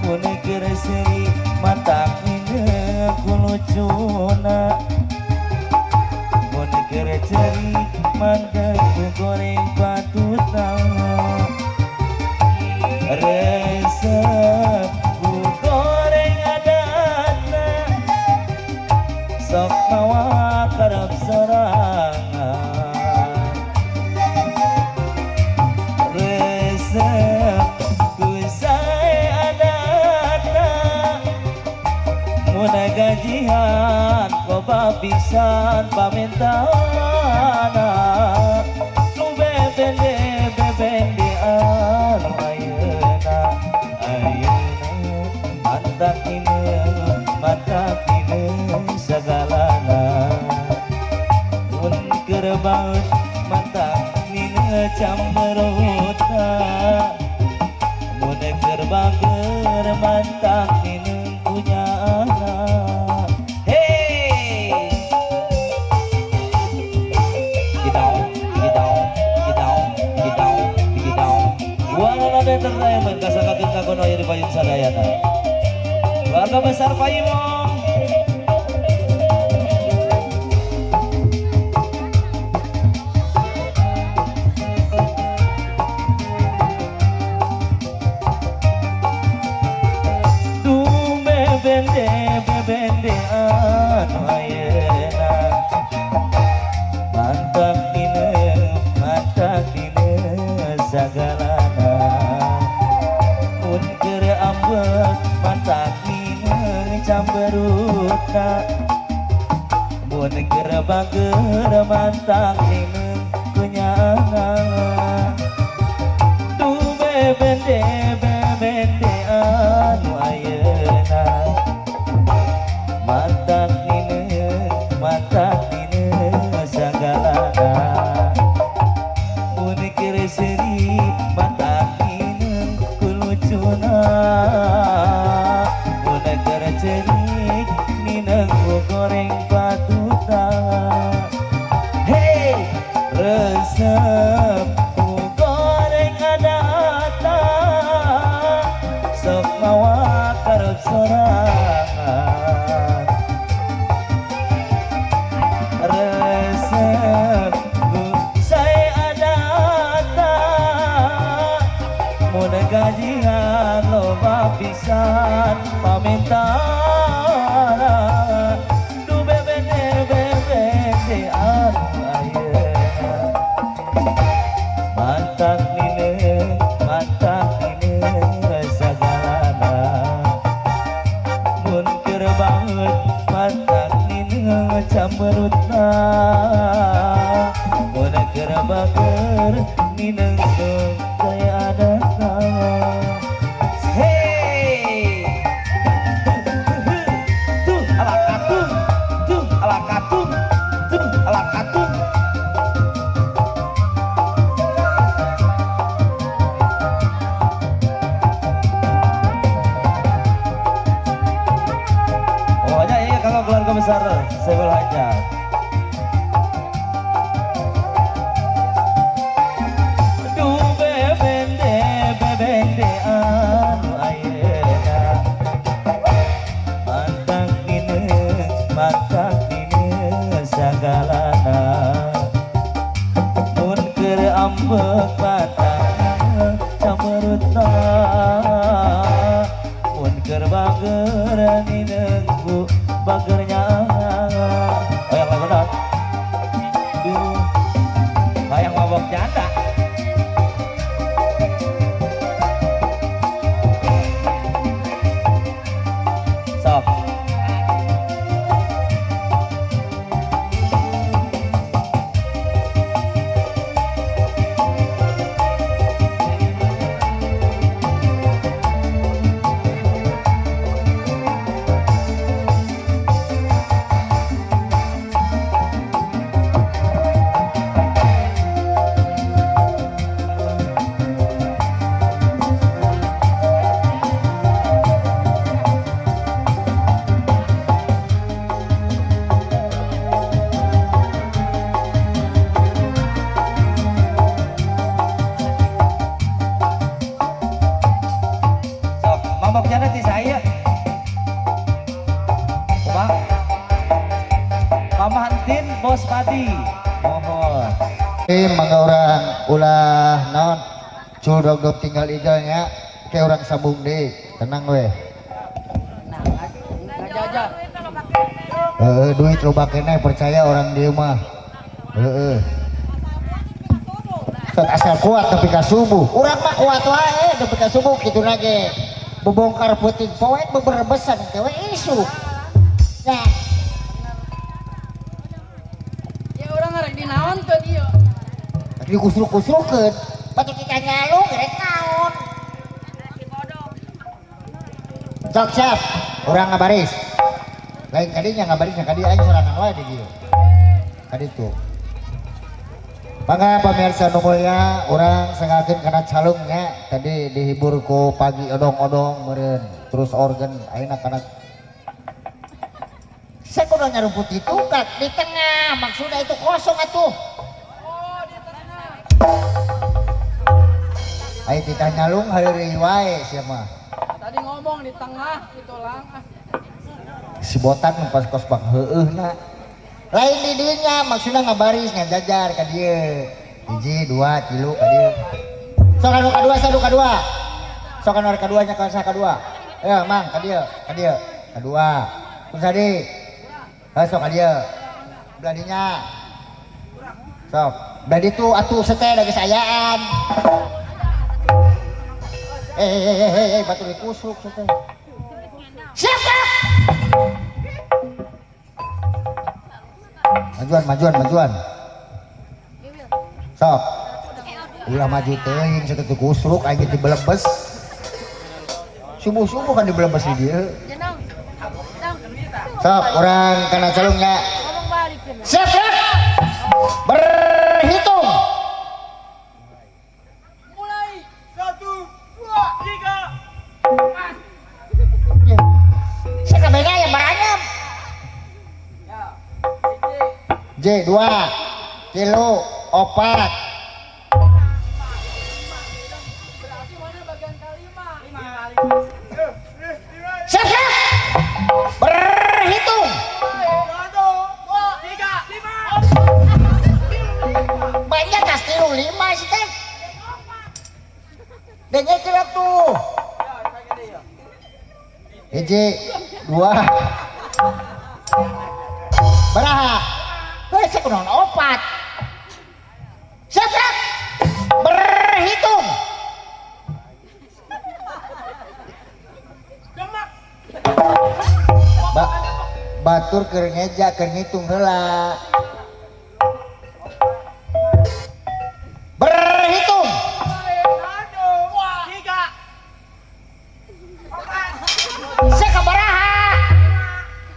mun keur seuri matak ineng ku lucuna mun keur ceuri mantak ku goreng patutna resep ku goreng adatna sok mawa karep sorangan resep ku sae adatna mun gajian loba pisan pamentana nu BBND BBND anu ayeuna ayeuna mantak ineng sagalana mun keur baeut mantak ineng
camberutna mun keur bager mantak mineng kunyana. Hey gidau gidau gidau gidau gidau Warna Entertainment kasanggakeun kagono aya di payun sadayana. Keluarga besar Paimong. Duh bebende bebende anu ayeuna mantak dina sagalana mun keur ambek mantak dina camberutna mun keur bager mantak dina kunyana. Duh bebende bebende anu ayeuna mantak dina sagalana mun keur seuri mantak dina kulucuna mun keur ceurik mineng ku goreng patuta. Hey resep ku goreng adata sok mawa karep sorangan resep ku sae adata mun gajian loba pisan pamintana. Duh bebende bebende anu ayeuna mantak dina sagalana mun keur banget mantak dina camberutna mun keur bager mineng gaya adatna. Hey tuh ala katung tuh ala katung tuh ala katung. Pokoknya iya kalau keluarga besar Sebel aja. Duh bebende bebende anu ayeuna mantak dina sagalana mun keur ambek mantak camberutna mun keur bager mineng ku bagernya. Hayang lagu naon? Duh, hayang mabok janda. Sok. Sok, mabok janda ti saya. Kumaha? Mama Entin Bos Padi. Mohon.
Mangga urang ulah naon cul dog tinggal igalnya kayak urang sambung deui tenang weh.
Jaja.
Heeh duit loba keneh percaya orang dieu mah. Heeh. Asal kuat tapi ka subuh.
Urang mah kuat wae nepi ka subuh kitu ge. Bebongkar peuting poek beberebesan teh we isuk. Nah,
Ya urang arek dinaonkeun ieu.
Dikusruk-kusrukeun, batu kita nyalu gerek naon.
Sok siap, urang ngabaris. Lain kadinya ngabarisnya kadi aing sorangan wae di dieu. Kaditu. Mangga pamirsa nu mulia, urang sengakeun kana calungnya tadi dihibur ku pagi odong-odong meureun terus organ ayeuna kana
Saya kudu nyarumput itu kan di tengah maksudnya itu kosong atuh.
Oh, di tengah.
Ayo kita nyalung heureuy wae sia mah.
Tadi ngomong di tengah gitu lang. Ah,
Si botak nu pas kos bang heueuhna. Lain di dinya maksudna ngabaris ngajajar ka dieu. Hiji, dua, tilu ka dieu. Sok anu kadua, sadu kadua. Sok anu kadua nya ka saha kadua. Ya, Mang, ka dieu, ka dieu. Kadua. Terus tadi. Ha sok ka dieu. Belah dinya. Sok, belah ditu atuh sete da geus ayaan. Batu dikusuk sete.
Siap gerak.
Majuan, majuan, majuan. Sok. Ulah maju teuing sete teu kusruk aing di belebes. Subuh-subuh kan di belebes di dieu. Sok, urang kana calungnya.
Siap gerak.
Berhitung.
Mulai.
1, 2, 3.
Saya kabehna aya baranyem.
Ya. Hiji.
J 2 tilu opat
Berarti mana bagian kelima?
Siap gerak. Berhitung.
1, 2, 3, 5.
Banyak tas tilu lima sih teh. Dengekeun atuh.
Hiji dua baraha
Heuh, saya kunaon opat. Siap gerak. Berhitung.
Ba batur keur ngeja keur ngitung heula
Berhitung.
1, 2, 3.
Saya kabaraha.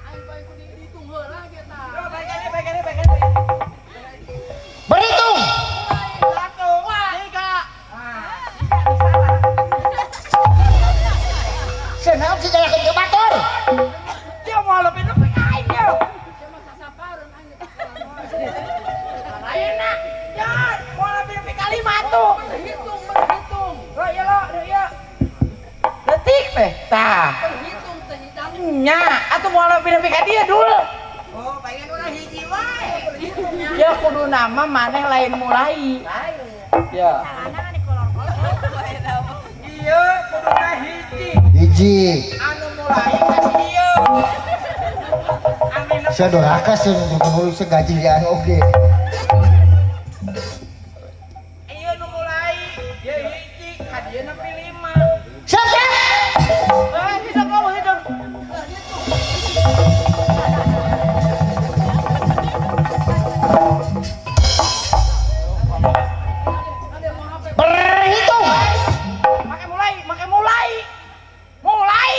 Aing bae kudu dihitung heula ge tah.
Berhitung.
1, 2, 3.
Senaon sih jalakeun ke batur.
Dia mau lebih lebih aing ya.
Sia mah sasapareun aing.
Ayeuna, ya, mau lebih lebih kali tuh.
Berhitung, berhitung.
Lo ya lo, lo ya. Detik teh, tah.
Berhitung teh hidang.
Nya, atuh mau lebih lebih ka dia dulu.
Oh, pengen urang hiji wae.
Ya kudu nama maneh lain mulai. Ya.
Ieu kuduna hiji.
Hiji
Anu mulai ka si ieu. Anu
sia doraka sia nu nulis gaji lian oge
ieu nu mulai, ieu hiji, ka dieu nepi 5.
Siap gerak.
Eh, bisa kamu hidup.
Berhitung.
Make mulai, make mulai. Mulai.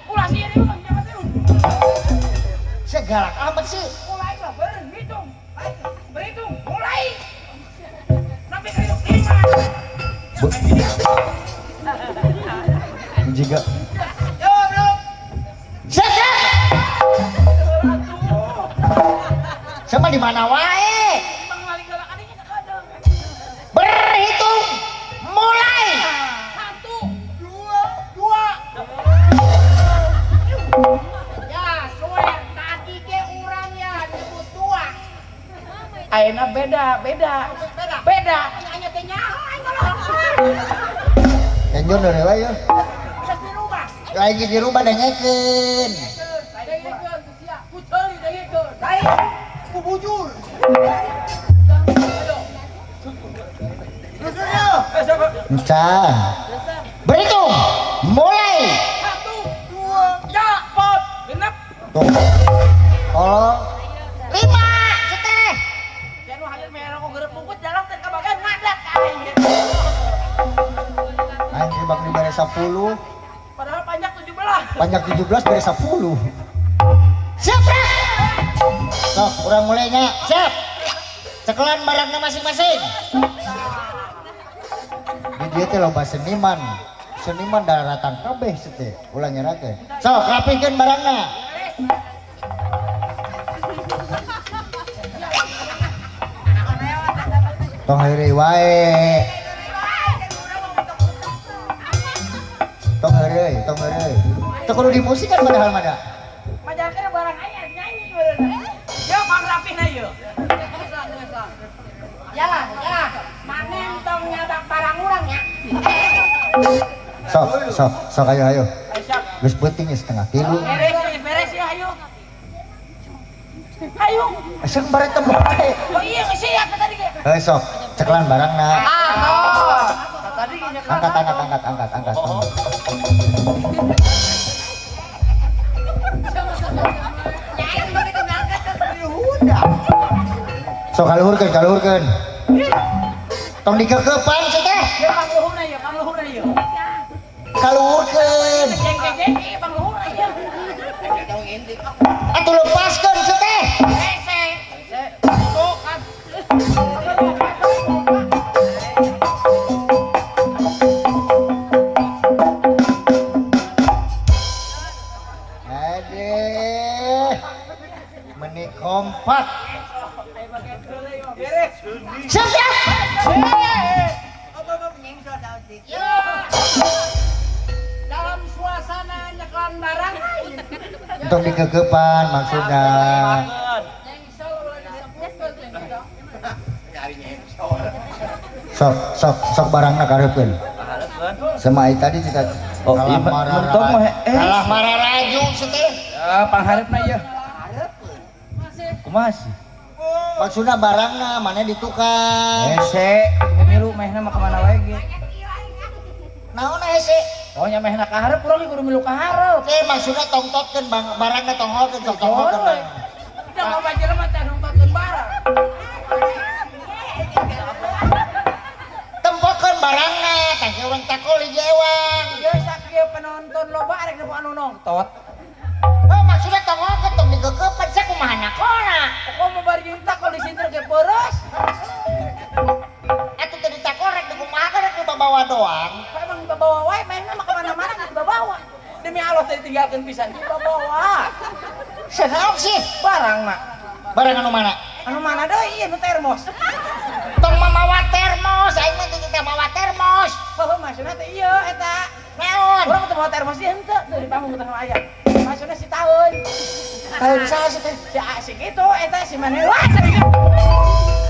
Ulah sih ini mah jangan tuh.
Segalak amat sih.
Mulai lah berhitung. Berhitung, mulai. Nepi ka 5.
Juga
Siap gerak. Sama di mana wae. Berhitung. Mulai.
1, 2, 2.
Ya, suwe tadi ge urang ya nyebut dua.
Ayeuna beda, beda. Beda.
Nya teh nyaho aing kalau.
Kenjon dari wae ya
Geus dirubah.
lagi dirubah dengekeun
Dengekeun ku sia, ku ceuli dengekeun.
Lain ku bujur.
Ayo.
Encan
Berhitung. Mulai.
1, 2, 3, 4, 6.
Tuh. Tolong
5 seteh.
Jangan hadir merah kok gerep bungkus jalan teh kabagan ngadak ka aing.
Aing di bang dibere 10,
Padahal panjang 17.
panjang 17 bere 10.
Siap gerak.
Sok, urang mulainya.
Siap.
Cekelan barangna masing-masing. Di dieu teh loba seniman. Seniman daratan kabeh sih teh. Ulah nyerakeun. Sok rapihkeun barangna. Tong heureuy wae. Tong heureuy, tong heureuy. Teu kudu dimusikan padahal mah da.
Majalkeun barang aya nyanyi beureuh. Yo pangrapihna yeuh. Yalah, yalah. Maneh tong nyabak barang urang nya.
Sok, sok, sok ayo ayo. Geus peuting 2:30.
Beres, beres ya ayo. Ayo.
Asal bare teu bae.
Oh iya geus siap tadi ge.
Heuh sok, cekelan barangna.
Ah, tadi
Angkat, angkat, angkat, angkat, angkat. Sok kaluhurkeun, kaluhurkeun. Tong dikekepan sih teh.
Ya pangluhurna ya, pangluhurna ya.
Kaluhurkeun.
Jeng-jeng pangluhurna ya.
Atuh lepaskeun sih teh.
Hese. Tuh kan.
Aduh. Meni kompak. Siap, siap.
Dalam suasana nyekelan barang.
Untuk dikekepan maksudnya. Sok, sok, sok barangna kareupeun. Sama ai tadi cita
Oh, iya, mentok mah, eh.
kalah mararaju teh.
Ya, pangharepna ieu.
Kumaha sih?
Maksudna barangna mana di tukang.
Hese, milu mehna mah kemana wae ge.
Naon hese?
Oh nya mehna ka hareup urang ge kudu milu ka hareup.
Eh maksudna tongtotkeun barangna tongholkeun sok tongholkeun barang.
Udah loba jelema teh nongtotkeun barang.
Tempokeun barangna tah urang takol hiji ewang.
Ieu sakieu penonton loba arek nemu anu nongtot.
Oh maksudna tongholkeun tong dikekepan sia kumaha nakona.
Kok mau bari jeung takol di situ ge peureuh.
Atuh teu ditakol rek dikumaha rek dibawa doang.
Kok emang dibawa wae mainna mah kemana-mana geus dibawa. Demi Allah teh ditinggalkeun pisan dibawa.
Sanaon sih?
Barang mah.
Barang anu mana?
Anu mana deui ieu nu termos.
Tong mamawa termos, aing mah teu teh mawa termos.
Heuh maksudna teh ieu eta.
Naon?
Urang teu mawa termos ieu henteu teu di panggung teh aya. Maksudna si taeun.
Taeun saha sih teh?
Si si kitu eta si maneh wah.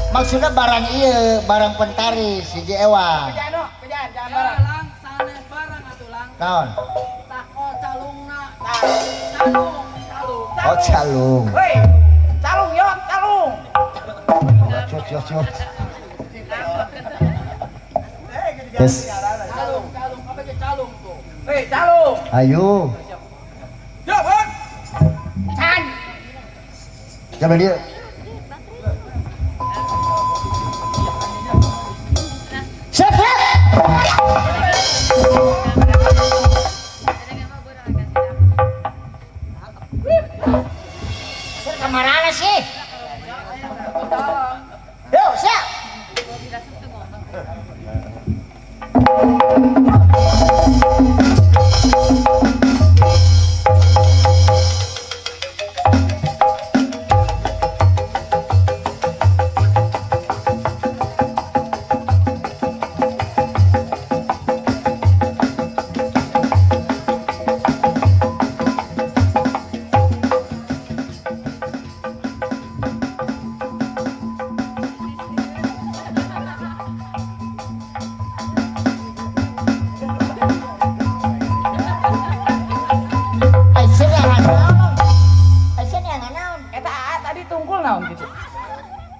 Maksudna barang ieu, barang pentaris hiji ewang.
Bejaan no, bejaan jangan barang.
Lang sanes barang atuh lang.
Naon?
Takol calungna. Calung, calung.
Oh calung.
Hei, calung yo, calung.
Cot cot cot. Yes.
Calung, calung, apa ke calung tuh?
Hei, calung.
Ayo.
Yo, Bang.
Can. Coba dia. Siap, siap. Kamarana sih? Yo, siap.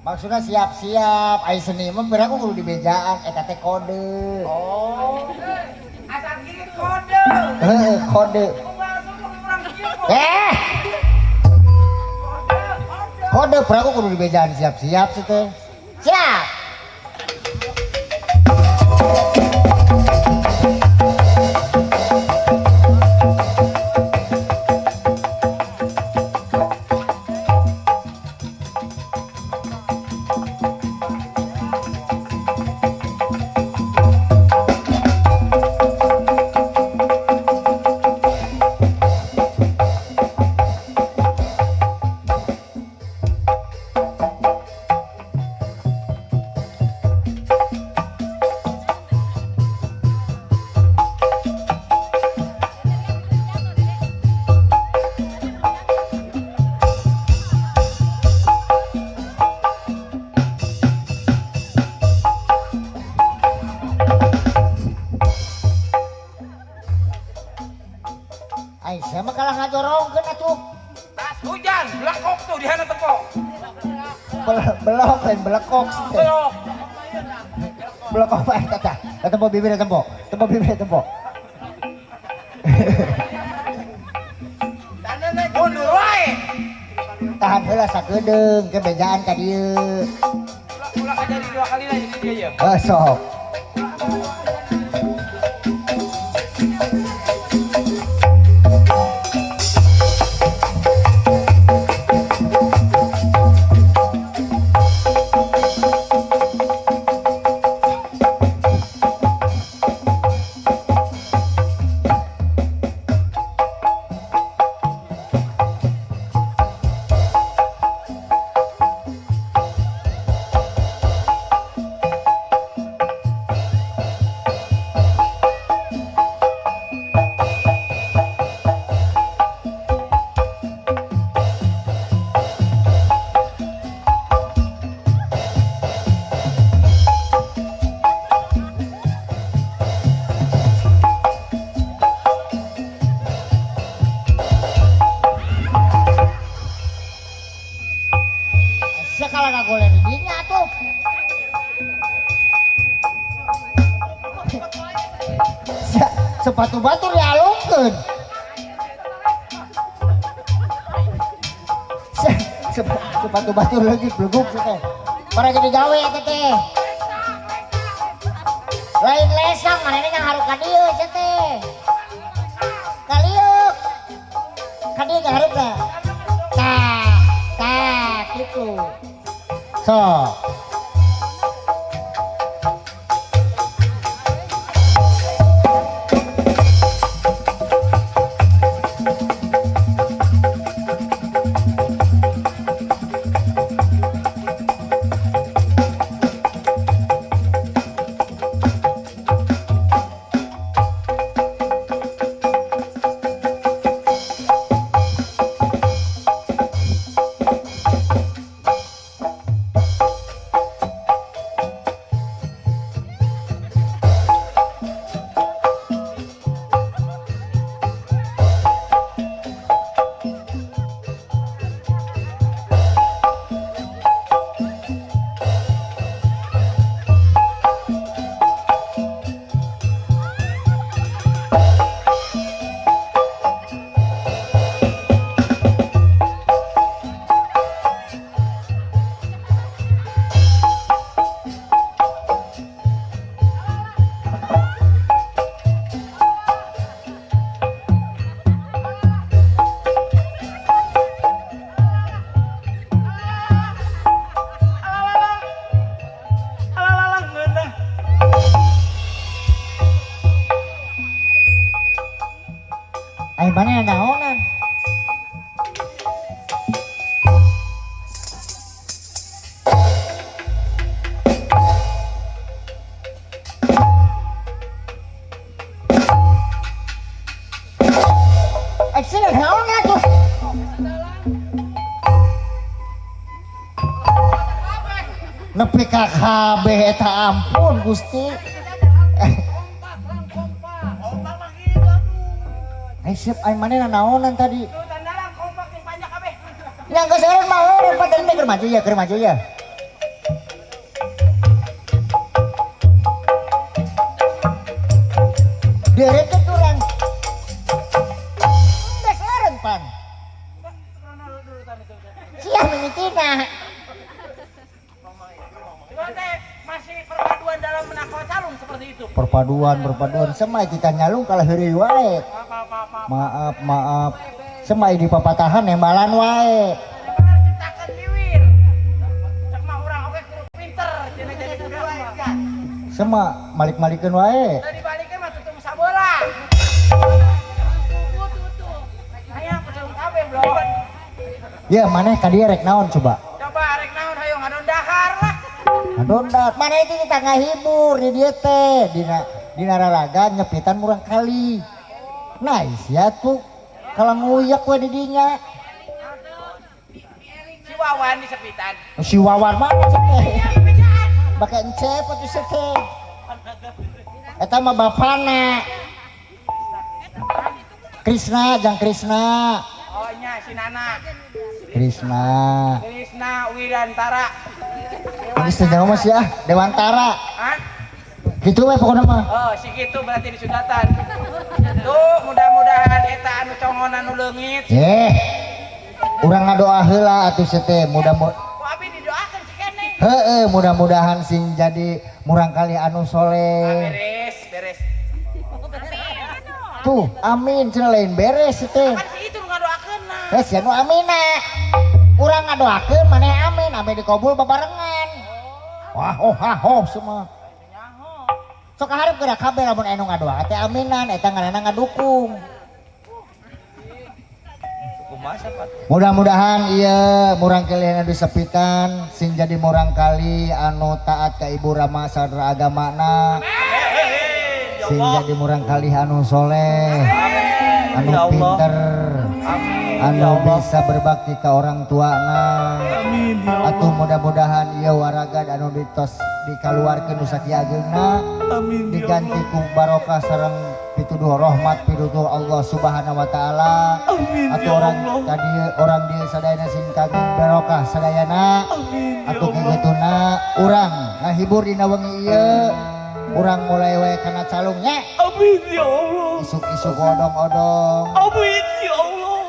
Maksudnya siap-siap, ai seni mah piraku kudu dibejaan eta teh kode.
Oh. Asal kieu kode.
Heeh, kode. Eh. Kode piraku kudu dibejaan siap-siap sih teh. Siap. Belok lain belekok sih teh.
Belok.
Belekok apa eta tah? Tempo bibir tempo. Tempo bibir tempo.
Mundur wae.
Tahan heula sakedeung ke bejaan ka dieu.
Ulah jadi dua kali lah jadi dia ya.
Heuh sok. Sekala ngagoler di dinya atuh. Sepatu batur dialungkeun. Sepatu batur lagi bleguk teh. Para jadi gawe eta teh. Lain lesang manehna ngaharup ka dieu sia teh. Kaliuk. Ka dieu ngaharupna. Tah, tah kitu. Sok. Ai mana naonan? Action naonan tuh? Nepi ka kabeh eta ampun Gusti. Ai siap ai manehna naonan tadi?
Tuh tandalang kompak yang panjang kabeh.
Yang geus eureun mah eureun padahal teh keur maju ya, keur maju ya. Deureun teh turang. Geus eureun pan. Sia mimitina.
Masih perpaduan dalam menakau calung seperti itu.
Perpaduan semai kita nyalung kalah heureuy wae. Maaf, maaf. Semai di papatahan nembalan wae.
Ciptakeun liwir. Cek mah urang oge kudu pinter cenah jadi kudu wae kan.
Sema malik-malikeun wae.
Tadi baliknya mah tutung sabola. Hayang kudu kabeh blon.
Ya maneh ka dieu rek naon coba?
Coba rek naon hayang ngadon dahar lah.
Ngadon maneh itu kita ngahibur di dieu teh dina raraga nyepitan murang kali. Nah sia tuh kalau nguyak we di dinya.
Si Wawan di sepitan.
Si Wawan mana sih teh? Bake encep atuh sih teh. Eta mah bapana. Krisna jang Krisna.
Oh nya si Nana.
Krisna.
Krisna Wirantara.
Geus teh nyaho mah sia Dewantara.
Hah?
Gitu we pokona mah.
Oh, si kitu berarti disunatan. Tuh, mudah-mudahan eta anu congonan nu leungit.
Eh. Urang ngadoa heula atuh sia teh mudah-mudahan.
Ku abi didoakeun si keneh.
Heeh, mudah-mudahan sing jadi murangkali anu soleh.
Beres, beres.
Tuh, amin cenah lain beres teh.
Kan si itu nu ngadoakeun nah.
Eh, sia nu amina. Urang ngadoakeun maneh amin, ame dikabul babarengan. Wah, oh ha ho semua. Sok hareup geura kabeh lamun anu ngadoa teh aminan eta ngaranna ngadukung. Mudah-mudahan ieu murangkali anu disepitan sing jadi murangkali anu taat ka ibu rama sadra agamana. Sing jadi murangkali anu soleh, anu pinter, anu bisa berbakti ke orang tuana. Atuh mudah-mudahan ieu waragad anu ditos dikaluarkeun nu sakieu ageungna diganti ku barokah sareng pituduh rahmat pituduh Allah Subhanahu wa taala. Atuh orang tadi orang dieu sadayana sing kagem barokah sadayana. Atuh kiituna urang ngahibur dina wengi ieu. Urang mulai wae kana calungnya.
Amin ya Allah.
Isuk-isuk odong-odong.
Amin ya Allah.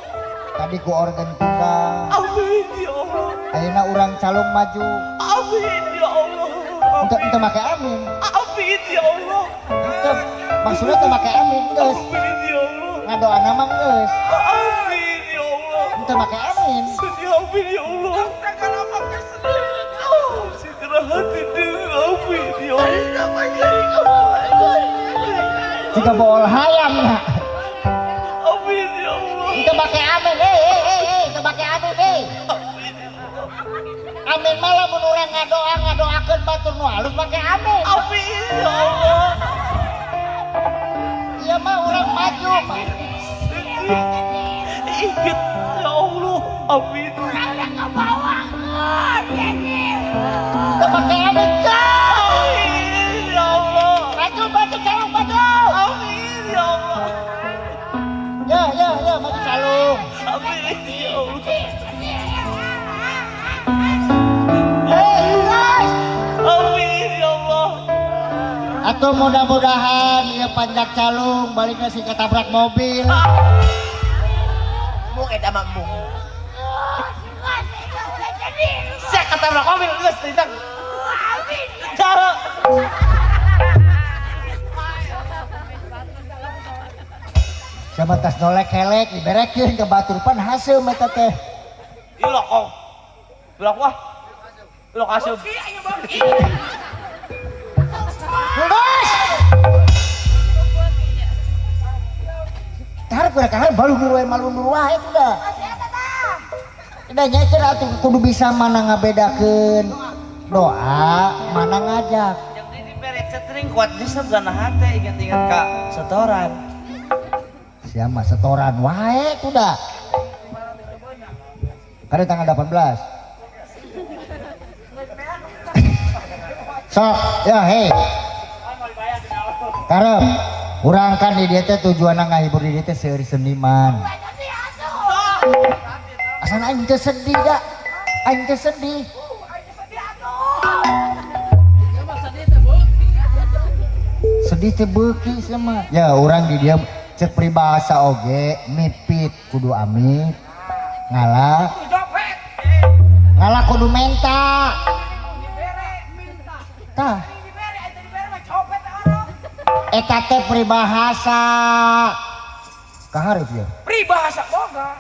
Tadi ku organ tunggal.
Amin ya Allah.
Ayeuna urang calung maju.
Amin ya Allah.
Ente make amin.
Amin ya Allah.
Ente maksudnya teu make amin geus.
Amin ya Allah.
Ngadoana mah geus.
Amin ya Allah.
Ente make amin.
Sedih amin ya Allah. Segera hati amin ya Allah.
Jika bool hayam na.
Amin ya Allah.
Ente make amin, ente make amin, Amin malah mun urang ngadoa ngadoakeun batur nu halus make amin.
Amin ya Allah.
Ieu mah urang maju.
Ingat ya Allah. Amin.
Urang kabawakeun
Teu make amin
Amin ya Allah.
Maju maju calung maju.
Amin ya Allah.
Ya ya ya maju calung.
Amin ya Allah. Amin ya Allah.
Atau mudah-mudahan ya panjak calung baliknya sih ketabrak mobil.
Mung eta mah mung.
Saya ketabrak mobil geus ditang. Cara.
Sama tas nolek helek diberekeun ke batur pan haseum eta teh.
Ilok kong. Ilok wah. Ilok asup.
Lulus. Tarik kurang kahan balu wae malundur wae udah. Udah nyecer atuh kudu bisa mana ngabedakeun doa, mana ngajak.
Yang ini berek setring kuat bisa gana hate ingat-ingat ka setoran.
Siapa setoran wae udah. Kada tanggal 18. Sok, ya hei. Karep, urang kan di dieu teh tujuanna ngahibur di dieu teh seueur seniman. Asana aing teh sedih da. Aing teh sedih. Sedih teh beuki sama. Ya urang di dieu cek peribahasa oge mipit kudu amit. Ngalah. Ngalah kudu menta. Tah. Eta teh peribahasa. Kaharep ya.
Peribahasa boga.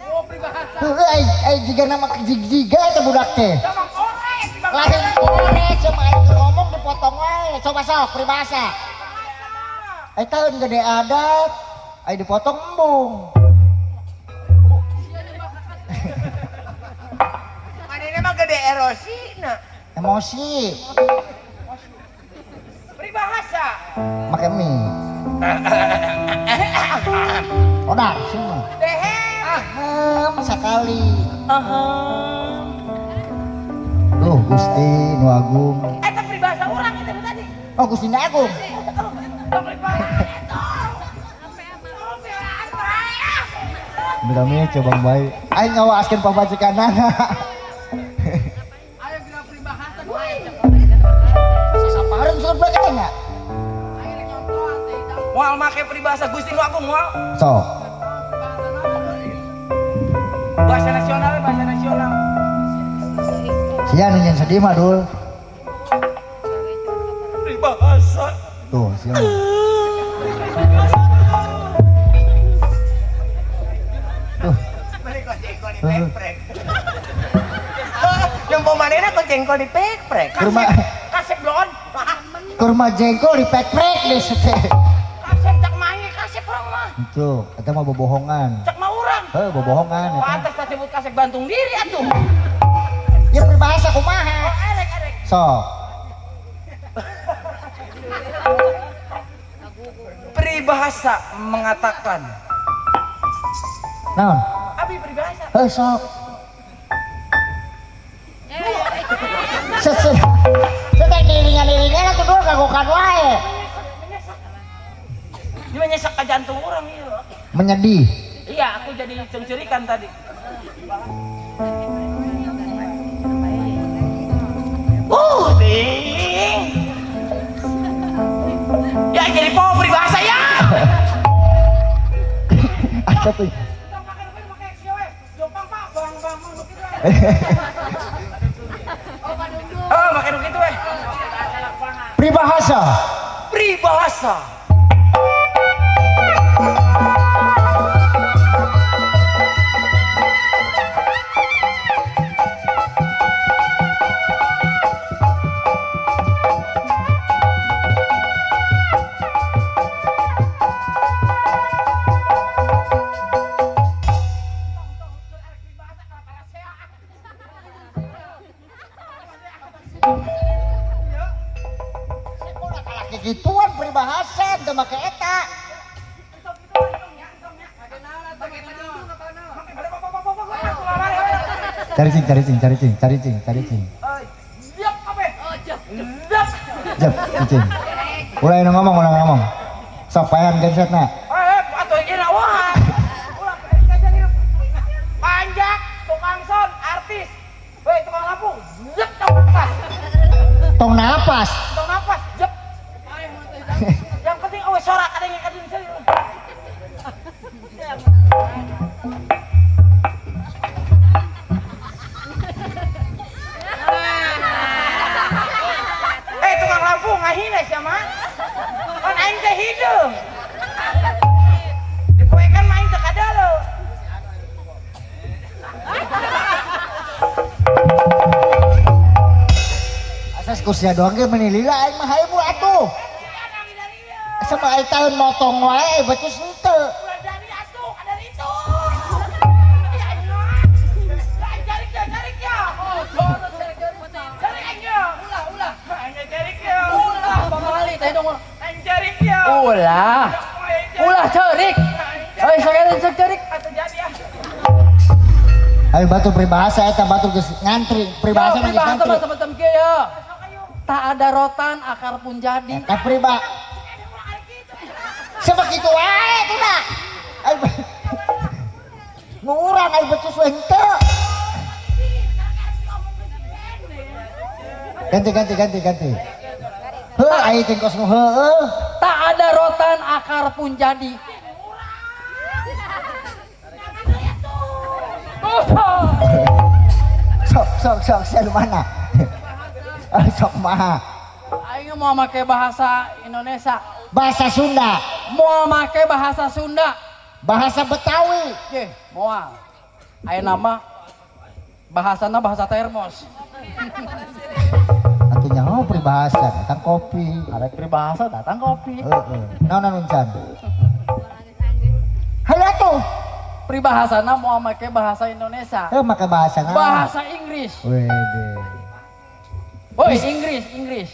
Oh, peribahasa.
Heueuh ai jiga nama jig-jiga eta budak teh.
Sama korek.
Lain korek sama aing keur ngomong dipotong wae. Coba sok peribahasa. Eta eun gede adat, ai dipotong embung.
Manehna mah gede erosina.
Emosi.
Peribahasa.
Make mie. Odar semua.
Dehem.
Ahem sekali. Ahem. Duh Gusti nu agung.
Eta peribahasa urang eta tadi.
Oh Gusti nu agung. Kami coba baik. Aing ngawaaskeun pamajikanana.
Ayo geura peribahasa.
Moal make peribahasa Gusti nu agung moal.
Sok.
Bahasa nasional, bahasa nasional.
Sia nu nyen sedih mah dul.
Peribahasa.
Tuh, sia. Tuh.
Dipeprek. Nempo manehna kok jengkol dipeprek.
Kurma
Kasep blon.
kurma jengkol dipeprek deh teh.
Kasep cak mahi kasep urang mah.
Itu, eta mah bobohongan.
Cak mah urang.
Heuh, bobohongan eta.
Pantes tak sebut kasep bantung diri atuh.
Ya peribahasa kumaha?
Oh, erek erek.
Sok.
Peribahasa mengatakan.
Naon?
Abi peribahasa.
Heuh, sok. Set. Set diiringan-iringan atuh dul kagokan wae.
Ini menyesak ke jantung orang iya.
Menyedih.
Iya, aku jadi cengcerikan tadi. Ding. Ya jadi po peribahasa ya.
Asa tuh.
Oh, pakai begitu weh.
Peribahasa.
Peribahasa.
Gituan peribahasa teu make eta. Cari cing, cari cing, cari cing, cari cing, cari cing. Jep, cing. Ulah nu ngomong, ulah ngomong. Sok payan gensetna.
Atuh ieu wah. Ulah panjak, tukang son, artis. Weh, tukang lampu. Jep, tong napas.
Tong napas.
Tong napas, jep. Yang penting awe sorak ada yang kadin serius. Tukang lampu ngahina sia mah. Kan aing teh hideung. Dipoekan mah aing teh kadalo.
Asas ku sia doang ge meuni lila aing mah hayu atuh. Asa mah aing taeun motong wae becus henteu.
Ulah dari atuh, dari itu. Ya aing jarik ya, jarik ya. Jarik aing ya.
Ulah, ulah.
Aing jarik ya.
Ulah, pamali teh dong.
Aing jarik ya.
Ulah. Ulah cerik. Euy, sakali cerik.
Atuh jadi ya.
Ayo batu peribahasa eta batu geus ngantri, peribahasa mah geus
Peribahasa
ngantri.
mah semacam kieu ya. Tak ada rotan, akar pun jadi.
Eta peribah. Sebegitu wae tuh dah. Ayo nu urang ayo becus we henteu. Ganti ganti ganti ganti. Heuh aing teh kos nu heueuh.
Tak ada rotan, akar pun jadi.
Sok sok sok sia nu mana? Sok mah.
Aing mau make bahasa Indonesia,
Bahasa Sunda,
mau make bahasa Sunda.
bahasa Betawi.
Ye, moal. Ayeuna mah bahasana bahasa termos.
Atuh nyaho peribahasa datang kopi.
Arek peribahasa datang kopi.
Heeh. Naon naon can? Hayu atuh.
Peribahasana mau make bahasa Indonesia.
Heuh make bahasa naon?
Bahasa Inggris.
Wede.
Woi, Inggris, Inggris.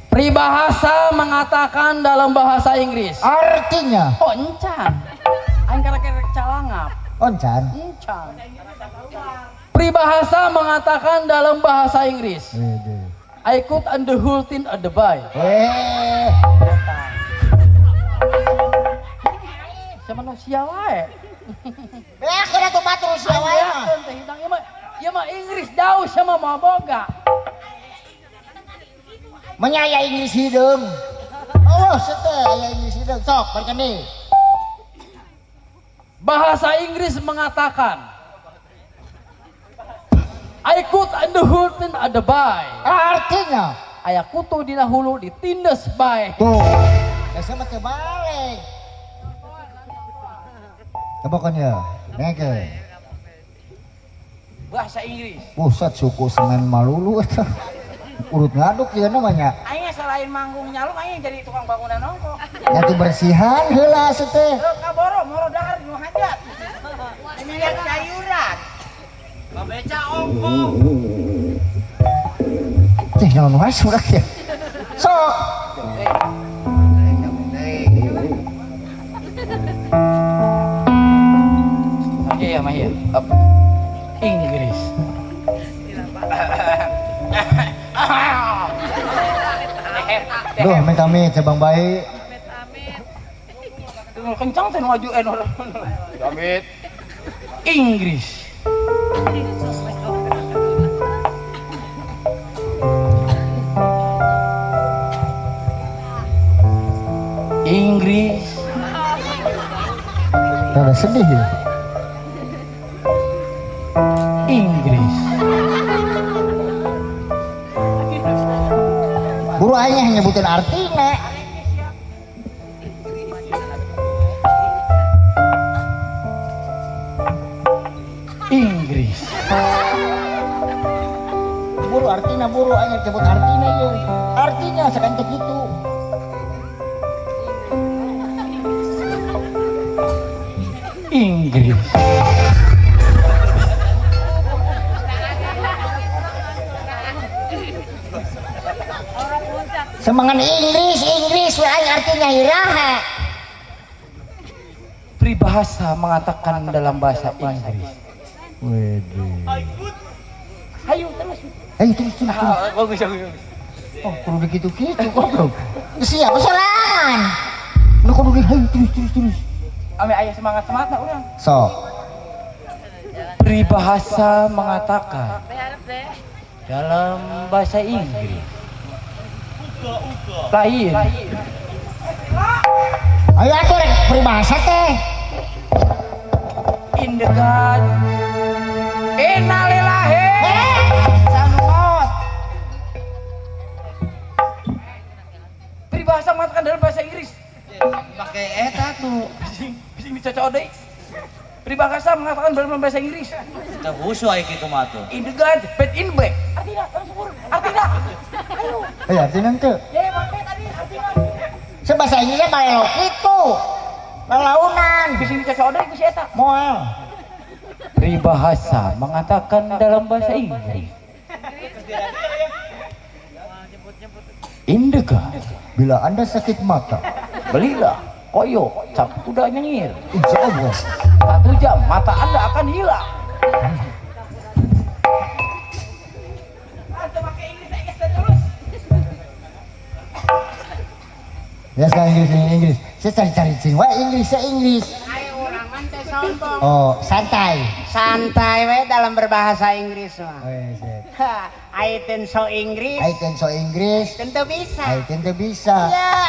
Peribahasa mengatakan dalam bahasa Inggris.
Artinya
Oh, encan. Aing karek-karek calangap.
oncan.
Encan. Peribahasa mengatakan dalam bahasa Inggris.
Wede.
I could and the whole thing at the buy.
Weh.
Siapa manusia wae.
Beak atuh batur sia wae mah.
Beakeun teh hidang ieu mah. Ieu mah Inggris jauh sama mah boga.
Menyaya Inggris hideung. Bodoh sete aya Inggris hideung sok balikan deui.
Bahasa Inggris mengatakan I could and the hood and the by.
Artinya
Aya kutu dina hulu ditindes bae.
tuh. Biasa mah teu balik. Tebokan ya. Nengke.
Bahasa Inggris.
Pusat suku Semen Malulu eta. Urut ngaduk ya namanya.
Aing selain manggung nyaluk aing jadi tukang bangunan ongkok.
Nyatu bersihan heula sete.
Heuh kaboro moro dahar nu hajat.
Lihat sayuran.
Babeca ongkong.
Teh naon wae surak ya. Sok.
Oke ya mah ya. Apa? Inggris.
Duh, minta amit Bang Baik.
Kencang teh nu maju Amit. Inggris. Inggris.
Rada sedih ya.
Inggris.
Buru aing nyebutin artina.
Inggris.
Buru artina buru aing nyebut artina ieu. Artinya sakan teh kitu.
Inggris.
Semangat Inggris, Inggris we aing artinya iraha.
Peribahasa mengatakan dalam bahasa Inggris.
Wede.
Hayu terus.
Ayo terus terus. terus.
Ah, bagus bagus.
Oh, kudu dikitu-kitu goblok. Siapa sorangan? Nu kudu di hayu terus terus terus.
Ame ayah semangat semangat nah urang.
Sok.
Peribahasa mengatakan dalam bahasa Inggris. Lain.
Ayo atuh rek peribahasa teh.
In the God. Innalillahi. Sanuot. Peribahasa mengatakan dalam bahasa Inggris.
Pakai eta tuh.
Bising, bising dicocok deui. Peribahasa mengatakan dalam bahasa Inggris.
Teu husu aya kitu mah tuh.
In the God, bad in black. Artinya, langsung urang. Artinya. Ayo.
Eh artinya teu.
Ya, make tadi artinya.
Sebahasa Inggrisnya balelo kitu. Lalaunan.
Bising dicocok deui ku si eta.
Moal.
Peribahasa mengatakan dalam bahasa Inggris. In the God,
Bila Anda sakit mata,
belilah koyo cap kuda nyengir.
insya Allah
1 jam mata Anda akan hilang.
Ya sekarang Inggris, Inggris. Saya cari-cari cing. Wah Inggris, saya Inggris.
Ayo urang mah teh sombong.
Oh, santai.
Santai we dalam berbahasa Inggris mah.
Oh, iya, siap.
Ha, ai ten so Inggris.
Ai ten so Inggris.
Tentu bisa.
Ai ten teu bisa.
Ya.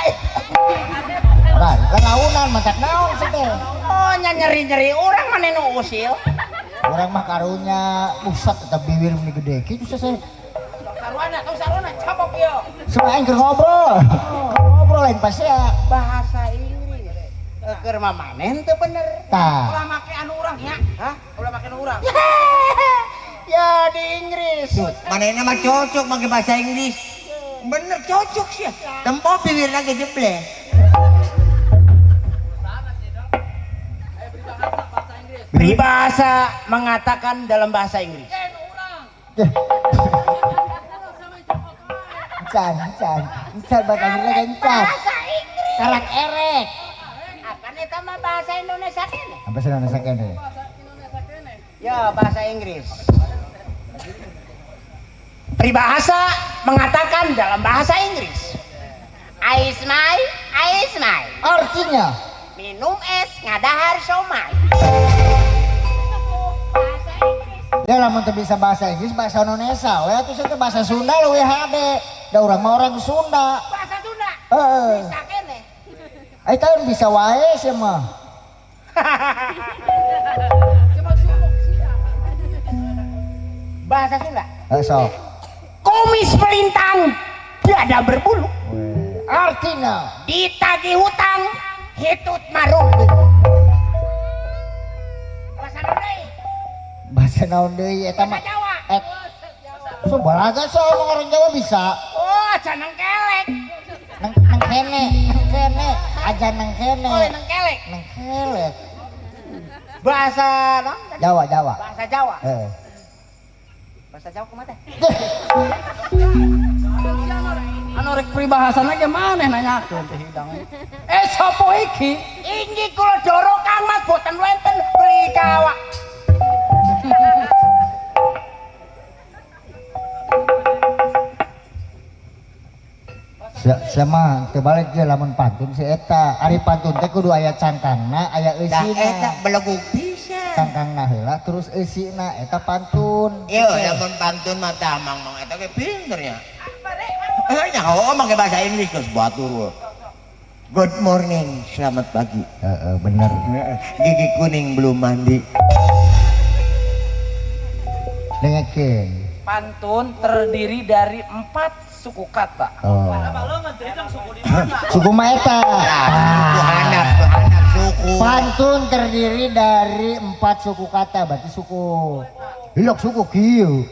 Lah, lalaunan matak naon sih teh.
Oh, nya nyeri-nyeri urang mana nu usil.
Urang mah karunya pusat tetap bibir meni gede kitu saya.
Sarwana, tong sarwana cabok yo.
Semua aing keur ngobrol. Ngobrol lain pas ya.
Bahasa Inggris. Keur mah maneh teu bener.
Tah.
Ulah make anu urang nya. Hah? Ulah make anu urang.
Ya di Inggris.
Manehna mah cocok make bahasa Inggris. Bener cocok sih. Tempo bibirna ge jebleh.
Peribahasa mengatakan dalam bahasa Inggris.
Encan, encan. Encan bakal Inggris encan.
Bahasa Inggris.
Karak erek.
Apa eta mah bahasa Indonesia kene?
Apa sih Indonesia kene?
Ya, bahasa Inggris. Peribahasa mengatakan dalam bahasa Inggris. Ais mai, ais mai.
Artinya
Minum es ngadahar somai. Bahasa Inggris.
Ya lamun teu bisa bahasa Inggris, bahasa Indonesia. We atuh teh bahasa Sunda leuwih hade. Da urang mah orang Sunda.
Bahasa Sunda.
Heeh.
Bisa kene.
Ai tahun bisa wae sia mah.
Bahasa Sunda.
Sok.
Kumis melintang, dada berbulu.
Artinya
ditagih hutang, hitut marunduk. Bahasa naon deui?
Bahasa naon deui eta mah?
Jawa.
So balaga so orang Jawa bisa.
Oh, aja nang kelek.
Nang kene, nang kene, aja nang kene.
Oh, nang kelek.
Nang kelek.
Bahasa naon?
Jawa, Jawa.
Bahasa Jawa.
Heeh.
Bahasa Jawa kumaha teh?
Anu rek peribahasana ge maneh nanyakeun teh hidang. Sapa iki?
Inggih kula doro Kang Mas boten wenten beli kawak.
Sama teu balik ge lamun pantun si eta. Ari pantun teh kudu aya cangkangna, aya
Da
eusina.
eta belegug pisan.
Cangkangna heula terus eusina eta pantun.
Ieu lamun pantun mah tah mang mang eta ge pinter nya. Nyaho make bahasa Inggris geus batur. Good morning, selamat pagi.
Heeh, bener.
Gigi kuning belum mandi.
Dengekeun.
Pantun terdiri dari 4 suku kata.
Oh. Suku mah eta.
Suku handap, suku handap suku.
Pantun terdiri dari 4 suku kata, berarti suku. Hilok suku kieu.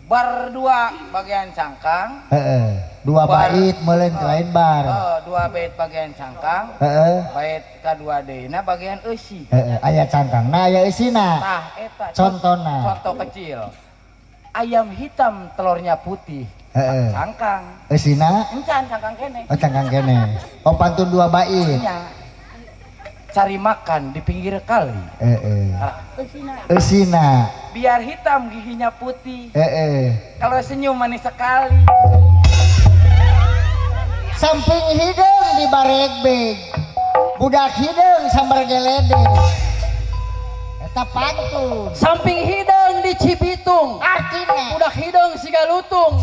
Bar 2 bagian cangkang.
Heeh. 2 bait meuleun lain bar.
2 bait bagian cangkang.
Heeh.
Bait kadua deuna bagian eusi.
Heeh, aya cangkangna aya eusina.
Tah eta.
Contona.
Contoh kecil. Ayam hitam telurnya putih.
Heeh.
Cangkang.
Eusina?
Encan cangkang kene.
Oh, cangkang kene. Oh, pantun 2 bait.
Nya. Cari makan di pinggir kali.
Heeh. Eusina.
Biar hitam giginya putih.
Heeh.
Kalau senyum manis sekali.
Samping hideung di baregbeg. Budak hideung sambar geledek. Eta pantun.
Samping hideung di Cibitung.
Artina.
Budak hideung siga lutung.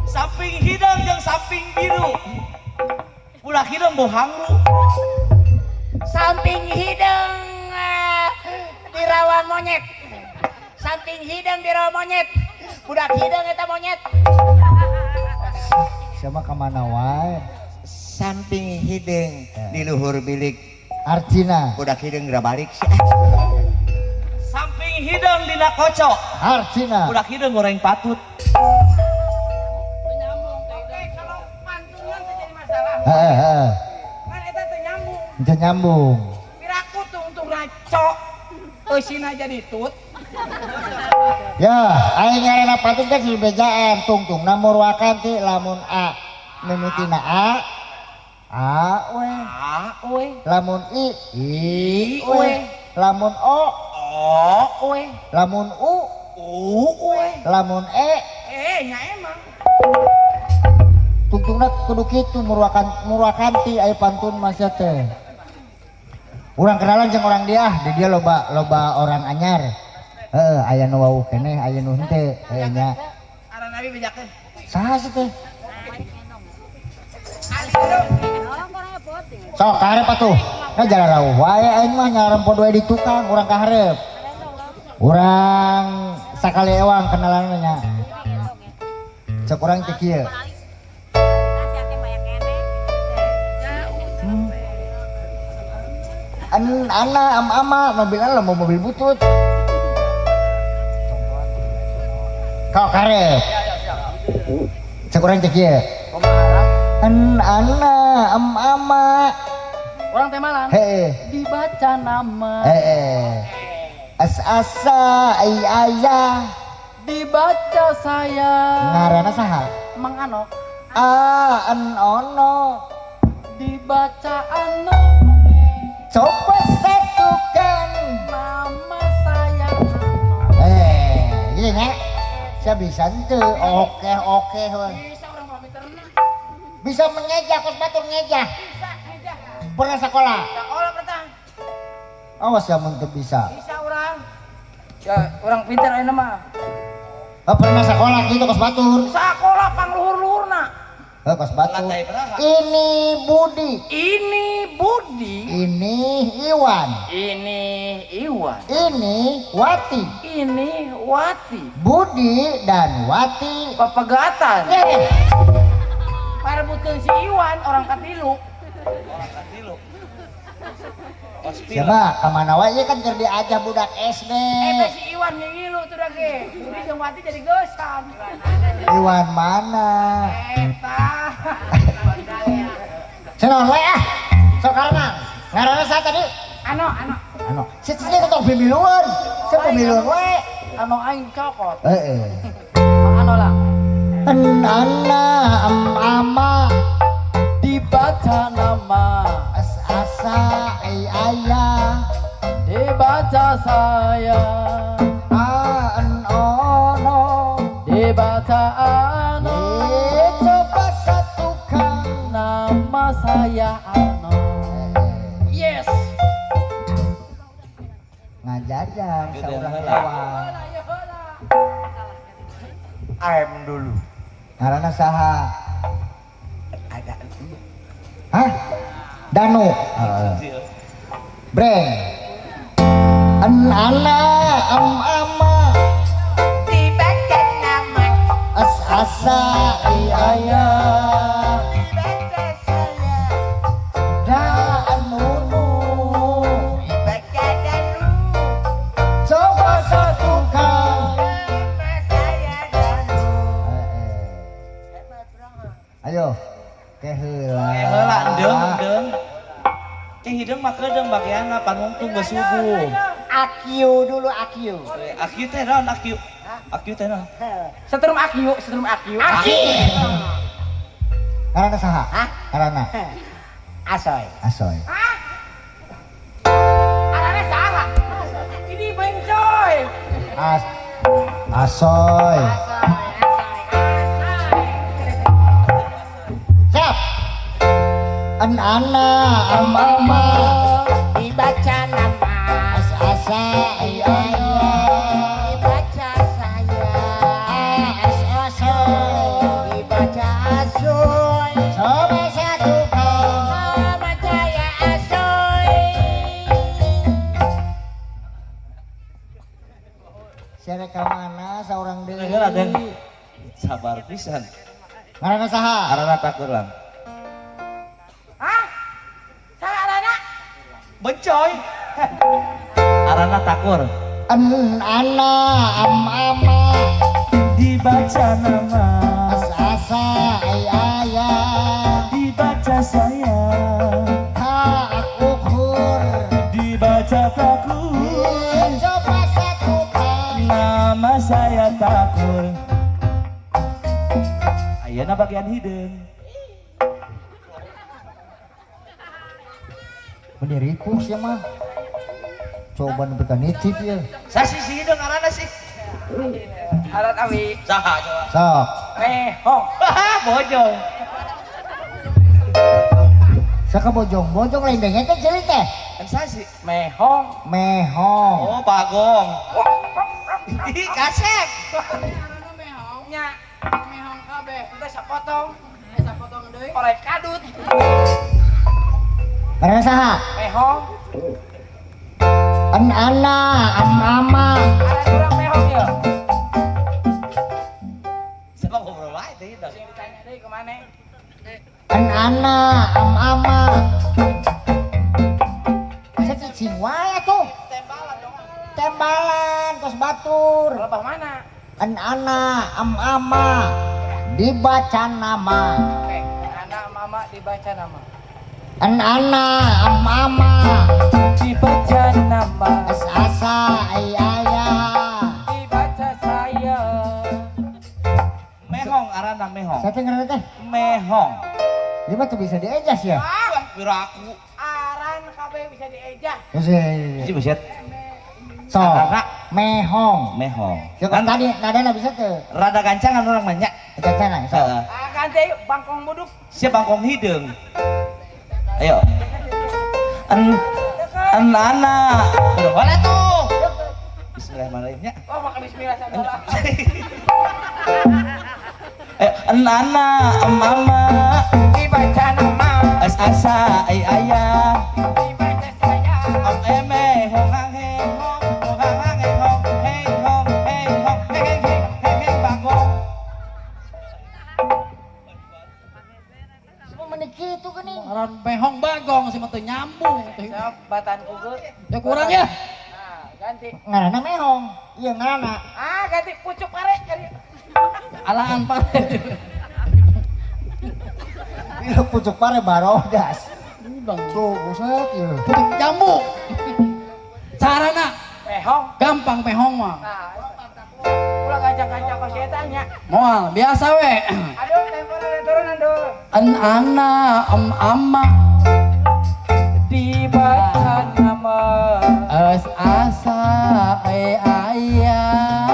Samping hideung jeung samping biru. Budak hideung bohangru.
Samping hideung di rawa monyet. Samping hideung di rawa monyet. Budak hideung eta monyet.
Siapa kemana wae?
Samping hideung di luhur bilik.
Artina.
Budak hideung geura balik sih.
Samping hideung dina kocok.
Artina.
Budak hideung goreng patut.
Oke, kalau pantunnya teh jadi masalah.
Heeh, heeh.
Kan eta teh nyambung.
Teu nyambung.
Piraku tungtung racok.
Eusina jadi tut.
Ya, aing ngaranna pantun teh dibejaan tungtungna murwakan ti lamun a mimitina a a we
A we.
Lamun i i we. Lamun o
o we.
Lamun u
u we.
Lamun e
nya emang.
Tungtungna kudu kitu murwakan murwakanti aya pantun mah sia teh. Urang kenalan jeung orang dia, di dia loba loba orang anyar. Heeh, aya nu wawuh keneh, aya nu henteu, heuh nya.
Aran abi bejakeun.
Saha sih teh? Sok ka hareup atuh. Nah jalan rawuh wae aing mah nyarempod wae di tukang urang ka hareup. Urang sakali ewang kenalanna nya. Cek urang teh kieu. An ana am ama mobil ala mau mobil butut. Kau karep. Cek urang teh kieu. An ana am ama.
Orang teh malan.
Heeh.
Dibaca nama.
Heeh. As asa ai ayah.
Dibaca saya.
Ngaranna saha?
Mang Ano.
A an ono.
Dibaca ano.
Coba satukan
nama saya.
Gini nek. Saya bisa ente. Oke, oke.
Bisa orang pamit ternak.
Bisa mengejah, kos batur ngejah.
Bisa ngejah.
Pernah sekolah?
Sekolah pernah.
Awas ya mun teu bisa.
Bisa orang. Ya, orang pintar ayeuna mah.
Oh, pernah sekolah gitu kos batur.
Sekolah pangluhur-luhur.
Heuh kos batu. Ini Budi.
Ini Budi.
Ini Iwan.
Ini Iwan.
Ini Wati.
Ini Wati.
Budi dan Wati
papegatan. Parebutkeun si Iwan orang katilu.
Orang katilu.
Siapa? Kamana wae ieu kan keur diajah budak SD.
Eta si Iwan ngilu tuh da ge. Budi jeung Wati jadi geusan.
Iwan mana?
Eta.
Cenah wae ah. Sok karena ngaranna saha tadi?
Ano, ano.
Ano. Si si tong pemiluan. Si pemiluan wae.
Ano aing cokot.
Heeh.
Ano lah.
Anna am ama
dibaca nama
as asa ai ayah
dibaca saya
a an ono
dibaca ano
coba satukan
nama saya Ano. Yes.
Ngajajar saurang kawan.
I'm dulu.
Ngaranna saha?
Ada.
Hah? Danu. Heeh. Breng. An ana am ama
dibaca nama
as asa ai ayah
dibaca saya
da anu
dibaca Danu
coba satukan
nama saya Danu.
Ayo keheula.
Keheula deung deung. Ceh hideung mah kedeung bagianna panungtung geus subuh.
Akyu dulu akyu.
Akyu teh naon akyu? Akyu teh naon?
Setrum akyu, setrum akyu.
Aki.
Ngaranna saha?
Hah?
Ngaranna
Asoy.
Asoy.
Hah? Arane saha? Ini bencoy.
As Asoy. Siap. An ana am ama
Dibaca nama
as asa ai ayah
dibaca saya
as asoy
dibaca Asoy
coba satukan
nama saya Asoy.
Sia ka mana saurang deui?
Heula deung. Sabar pisan.
Ngaranna saha?
Ngaranna takur lang.
Hah? Saha arana?
Bencoy. Arana takur.
An ana am ama
dibaca nama
as asa ai ayah
dibaca saya
tak ukur
dibaca takur
coba satukan
nama saya takur.
Ayeuna bagian hideung.
Meni ripuh sia mah. Coba nu bekan nitip ieu.
Sasi si hideung ngaranna sih.
Arat awi.
Saha coba?
Sok.
Mehong.
Haha, bojong.
Saka bojong, bojong lain denge teh ceuli teh.
Kan sasi.
Mehong.
Mehong.
Oh, bagong. Ih, kasep.
Arana mehong nya. Mehong kabeh. Teh sapotong. Sapotong deui. Oleh kadut.
Ngaranna saha?
Mehong.
An ana am ama
Aran urang mehong ya.
Siapa ngobrol wae teh hideung.
Sing ditanya deui ke mana?
An ana am ama. Saya cicing wae atuh.
Tembalan dong.
Tembalan kos batur.
Lebah mana?
An ana am ama dibaca nama.
Oke, anak mama dibaca nama.
An ana am ama
Dibaca nama
as asa ai ayah.
dibaca saya.
Mehong arana mehong.
Saya teh ngaranna teh.
Mehong.
Ieu mah teu bisa diejas ya.
Wah, piraku.
Aran kabeh bisa dieja.
Geus,
Hiji buset.
Sok.
Arana
Mehong.
mehong.
Cukup
Kan
tadi nadana bisa teu?
rada gancangan orang banyak.
Gancana sok.
Heeh.
Ah, ganti yuk bangkong buduk.
Siap bangkong hideung. Ayo. An an ana. Udah boleh tuh. Bismillahirrahmanirrahim nya.
Oh, maka bismillah segala.
Ayo an Nana mama
dibaca nama
es asa ai ayah
dibaca saya
om eme hong hang heng hong hong hang hang heng hong heng hong heng hong heng heng heng heng heng bagong.
Semua menik kitu geuning.
Ngaran mehong bagong sih mah teu nyambung teh.
Sok batan kuku.
Ya kurang ya.
Nah, ganti.
Ngaranna mehong. Iya ngaranna.
Ah, ganti pucuk pare kari.
Alaan pare.
Iya pucuk pare barodas.
Udang.
Tuh, buset ieu.
Pucuk jambu. Carana
Mehong.
gampang mehong mah.
Nah, ulah gancang-gancang kos eta nya.
Moal biasa we.
Aduh, tempona turun aduh.
An ana am ama
Dibaca nama
es asa e ayah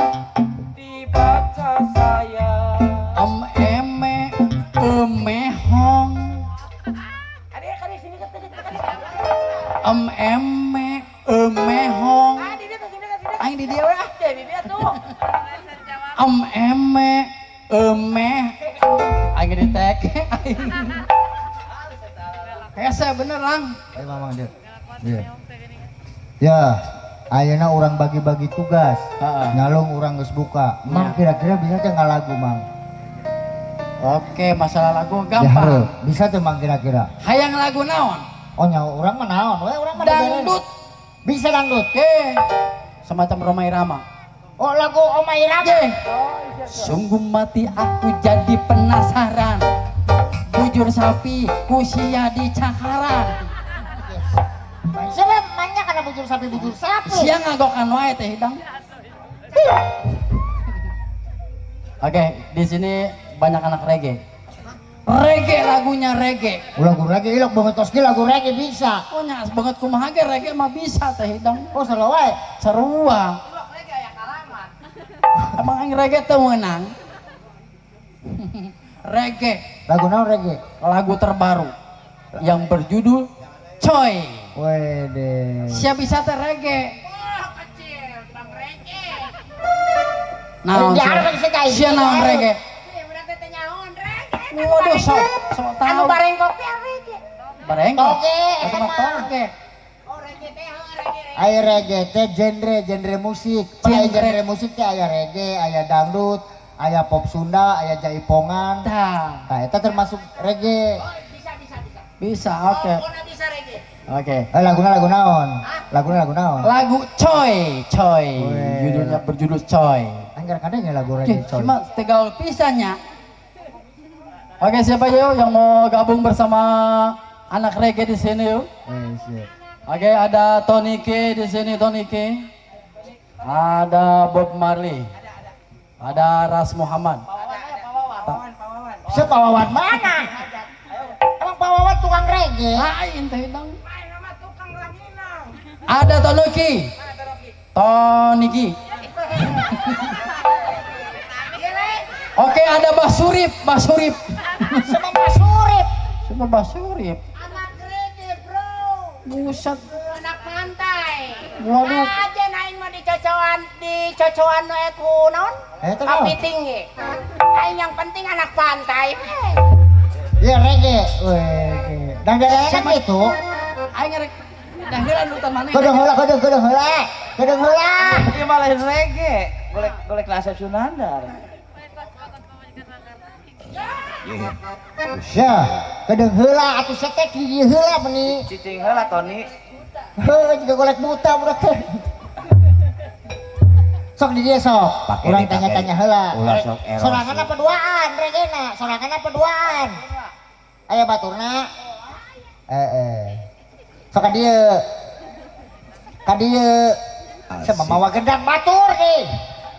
dibaca saya.
Om eme emehong
Adik kali sini ke sini ke.
Om eme emehong
Ah, di dia tuh sini ke sini.
Aing di dia we ah.
Di dia tuh.
Om eme emeh aing di tek aing. Hese bener lang.
Ayo mamang dia. Iya. Ya, ayeuna urang bagi-bagi tugas.
Heeh.
Nyalung urang geus buka. Mang kira-kira bisa teh ngalagu mang?
Oke, masalah lagu
Ya,
gampang.
hareup. Bisa teh mang kira-kira.
Hayang lagu naon?
Oh nya urang mah naon we urang mah dibere.
Dangdut.
Bisa dangdut.
Oke. Semacam Rhoma Irama.
Oh lagu Oma Irama.
Oke. Sungguh mati aku jadi penasaran. Bujur sapi kusia di cakaran.
Sebab banyak karena bujur sapi bujur sapi.
Siang ngagokan wae teh hidang. Oke, di sini banyak anak reggae. Reggae lagunya reggae.
Lagu reggae ilok banget tos ge lagu reggae bisa.
Oh nya banget kumaha ge reggae mah bisa teh hidang.
Oh seru wae.
Sarua. Emang aing reggae teu meunang. Reggae,
Lagu naon reggae?
lagu terbaru yang berjudul Coy.
Wede.
Siap bisa teh reggae.
Kecil, bang reggae.
Naon
Di
sia?
hareup geus teh,
Sia naon reggae?
Urang teh teh nyaon reggae.
Waduh sok sok
Anu
tahu.
barengkok teh reggae.
Barengkok.
Toge,
Eta
eta
mah
mah.
toge.
Oh reggae teh heuh reggae.
Aya reggae teh genre genre musik. Aya
Genre.
genre musik teh aya reggae, aya dangdut, aya pop Sunda, aya jaipongan.
Tah,
Nah, eta termasuk reggae.
Bisa bisa bisa.
bisa oke.
Pokona bisa reggae.
Oke.
Eh laguna lagu naon? Laguna lagu naon?
Lagu Coy, Coy.
Weh.
Judulnya berjudul Coy.
Anggar kadang lagu
Oke,
reggae coy.
cuma tegal pisannya. Oke, siapa yuk yang mau gabung bersama anak reggae di sini yuk?
Eh, siap.
Oke, ada Tony K di sini, Tony K. Ada Bob Marley. Ada Ras Muhammad.
Siapa Wawan mana? Emang Pak Wawan tukang reggae?
Lain teh dong. Ada Tonuki. Toniki. Oke, ada Basurip, Basurip.
Sama Pak Surip.
Siapa Basurip?
Anak reggae bro.
Buset.
Anak pantai.
Waduh.
Aja naing mah dicocoan nu ku naon?
Eh, itu naon?
Api tinggi. Aing yang penting anak pantai.
Iya reggae. Wede. Dangdut kan gitu.
Aing ngerek daheulan urutan mana?
Kodong heula, kodong kodong heula. Kodong heula.
Ieu mah lain reggae. Golek golek Asep Sunandar.
Ya, kodong heula atuh setek di dieu heula meni.
Cicing heula Tony.
Heuh, juga golek buta budak teh. Sok di dieu sok.
Pake
Urang
di, pake
tanya-tanya
di.
heula.
Ulah sok eros.
Sorangan apa duaan reggae-na? Sorangan apa duaan?
Aya baturna. Eh. Sok ka dieu. Ka dieu. Sama mawa gendang batur nih.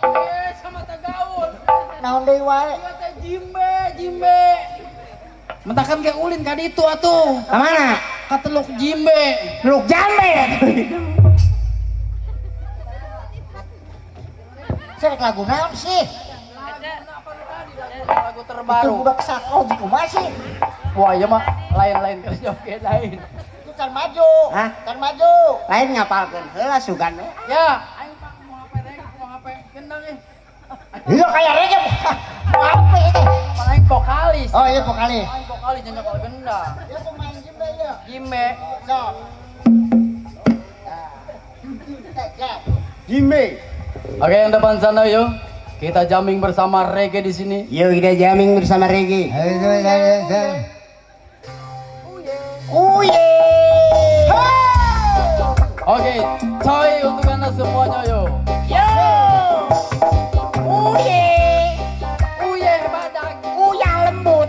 Eh, sama tagaul.
Naon deui wae.
Ieu teh jimbe, jimbe. Mentakan ke ulin ka ditu atuh.
Ka mana?
Ka Teluk Jimbe.
Teluk Jambe.
Serek lagu naon sih?
Lagu
Itu
terbaru.
budak sakau di kumaha sih?
Wah, iya mah lain-lain kerja oke lain.
Itu can maju.
Hah?
Can maju.
Lain ngapalkeun heula sugan we.
Ya, aing Pak mau HP reggae, mau HP gendang eh.
Iya kayak reggae. Apa itu?
Paling vokalis.
Oh iya vokalis.
Paling vokalis jangan nyokol gendang.
Ya pemain jimbe ya.
Jimbe.
Sok.
Jimbe.
Oke, yang depan sana yuk. Kita jamming bersama reggae di sini.
Yuk kita jamming bersama reggae. Uye.
Oke, coy untuk anda semuanya yuk.
Yo. Uye.
Uye badak.
Uyah lembut.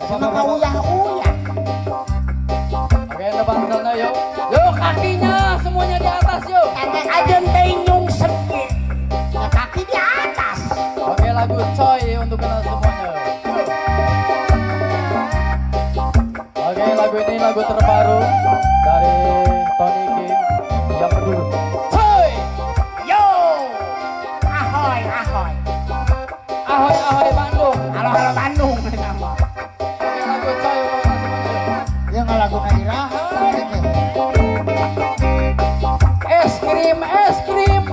Sama uyah uyah.
Oke, yang depan sana yuk. Yuk kakinya semuanya di atas yuk.
Ajen teh nyungsep. Ya kaki di atas.
Oke, lagu coy untuk anda semuanya. Oke, lagu ini lagu terbaru dari Tony K yang berjudul Coy.
Yo. Ahoy ahoy.
Ahoy ahoy Bandung.
Halo halo Bandung.
Oke, lagu coy untuk anda semuanya.
Ya nggak lagu ngadiraha.
Es krim, es krim.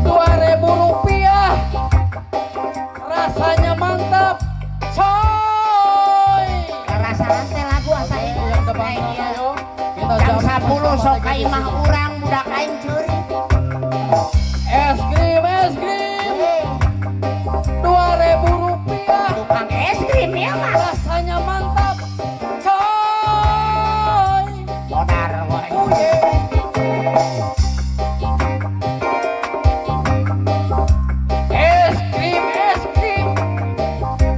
2.000 rupiah. Rasanya mantap. Coy.
Rasaan teh lagu asa
Oke, yang depan sana yuk. Kita
Jam
jamming
10
bersama
sok
reggae di
ka imah
sini.
urang budak aing ceurik.
Es krim, es krim. 2.000 rupiah.
Tukang es krim ya mah.
Rasanya mantap. Coy.
Modar wae.
Es krim, es krim.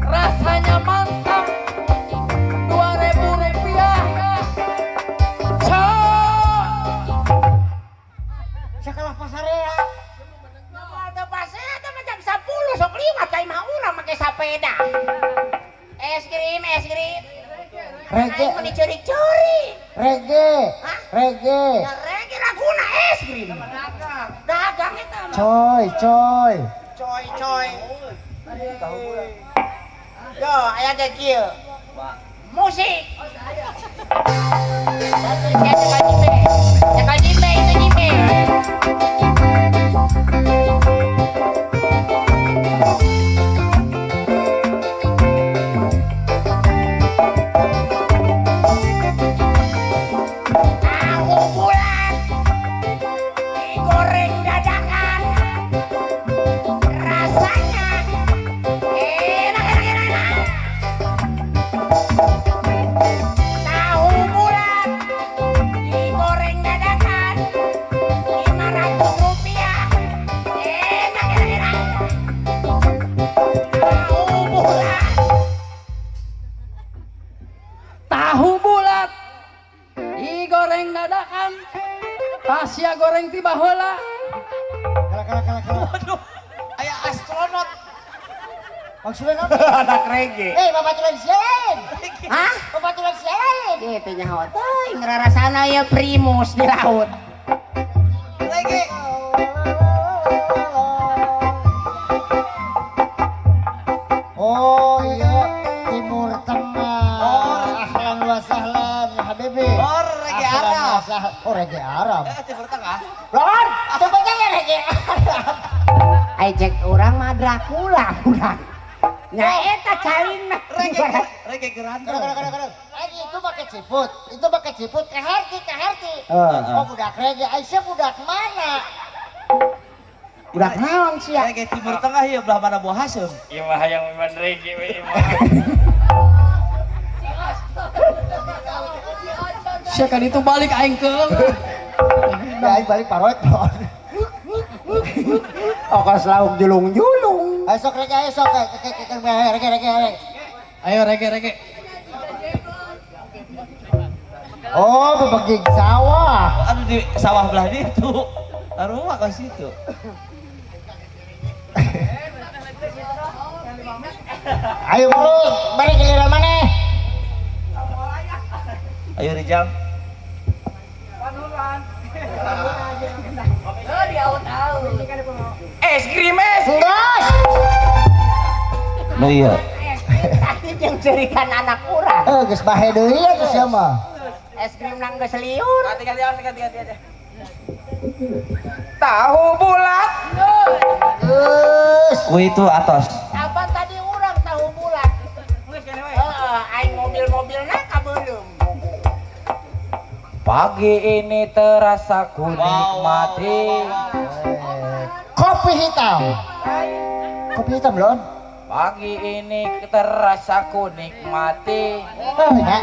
Rasanya mantap. 2.000 rupiah. Coy.
Sekolah pasarea.
Moal teu pasea teh mah jam 10 sok liwat ka imah urang make sapeda. Es krim, es krim.
Reggae.
Aing meni ceurik-ceurik.
Reggae.
Hah?
Reggae.
Ya reggae laguna es krim. Dagang eta mah.
Coy, coy.
Coy, coy. Yo, aya ge kieu. Musik. Cekal jimbe. Cekal jimbe itu jimbe. Tahu bulat digoreng dadakan, rasanya enak enak enak enak. Tahu bulat digoreng dadakan 500 rupiah, enak enak enak. Tahu bulat.
Tahu bulat digoreng dadakan. Tasya goreng tiba heula.
Kala kala kala kala.
Waduh, aya astronot.
Maksudnya apa?
Anak reggae.
Eh, babaturan sia lain.
Hah?
Babaturan sia lain.
Gitu nyaho teuing ngarasana ya primus di laut.
Reggae.
Oh iya, Timur Tengah.
Oh.
Ahlan wa sahlan ya habibi.
Oh, reggae
Ahlan
Arab.
wa sahlan. Oh, reggae Arab.
Eh, Timur Tengah.
Lawan, coba jangan reggae Arab.
Ai cek urang mah Dracula urang. Nya eta calina.
Reggae, reggae gerandong.
Kadang kadang kadang. Itu pakai ciput, itu pakai ciput ke harti, ke harti. Oh, budak reggae, Aisyah budak mana?
Budak naon sia?
Reggae Timur Tengah ya belah mana buah hasem.
Ieu mah hayang memang reggae we ieu mah.
Sia kan itu balik aing keung.
Ya, aing balik paroet.
Okos lauk julung-julung.
Ayo sok reggae, ayo sok reggae, reggae, reggae, reggae.
Ayo reggae reggae.
Oh, bebegig sawah.
Aduh di sawah belah itu. Taruh ke situ.
Ayo buru, balik giliran mana?
Ayo Rijal.
Es krim es.
Enggak.
Nah iya.
Tadi jeung ceurikan anak urang.
Eh, geus bahe deui atuh sia mah.
Es krim nang geus liur.
Ganti ganti ganti ganti aja. Tahu bulat.
Geus.
Ku itu atos.
Apa tadi urang tahu bulat.
Geus kene we.
Heeh, aing mobil-mobilna kabeuleum.
Pagi ini terasa ku nikmati.
Kopi hitam. Kopi hitam lon.
Pagi ini terasa ku nikmati.
Oh, ya.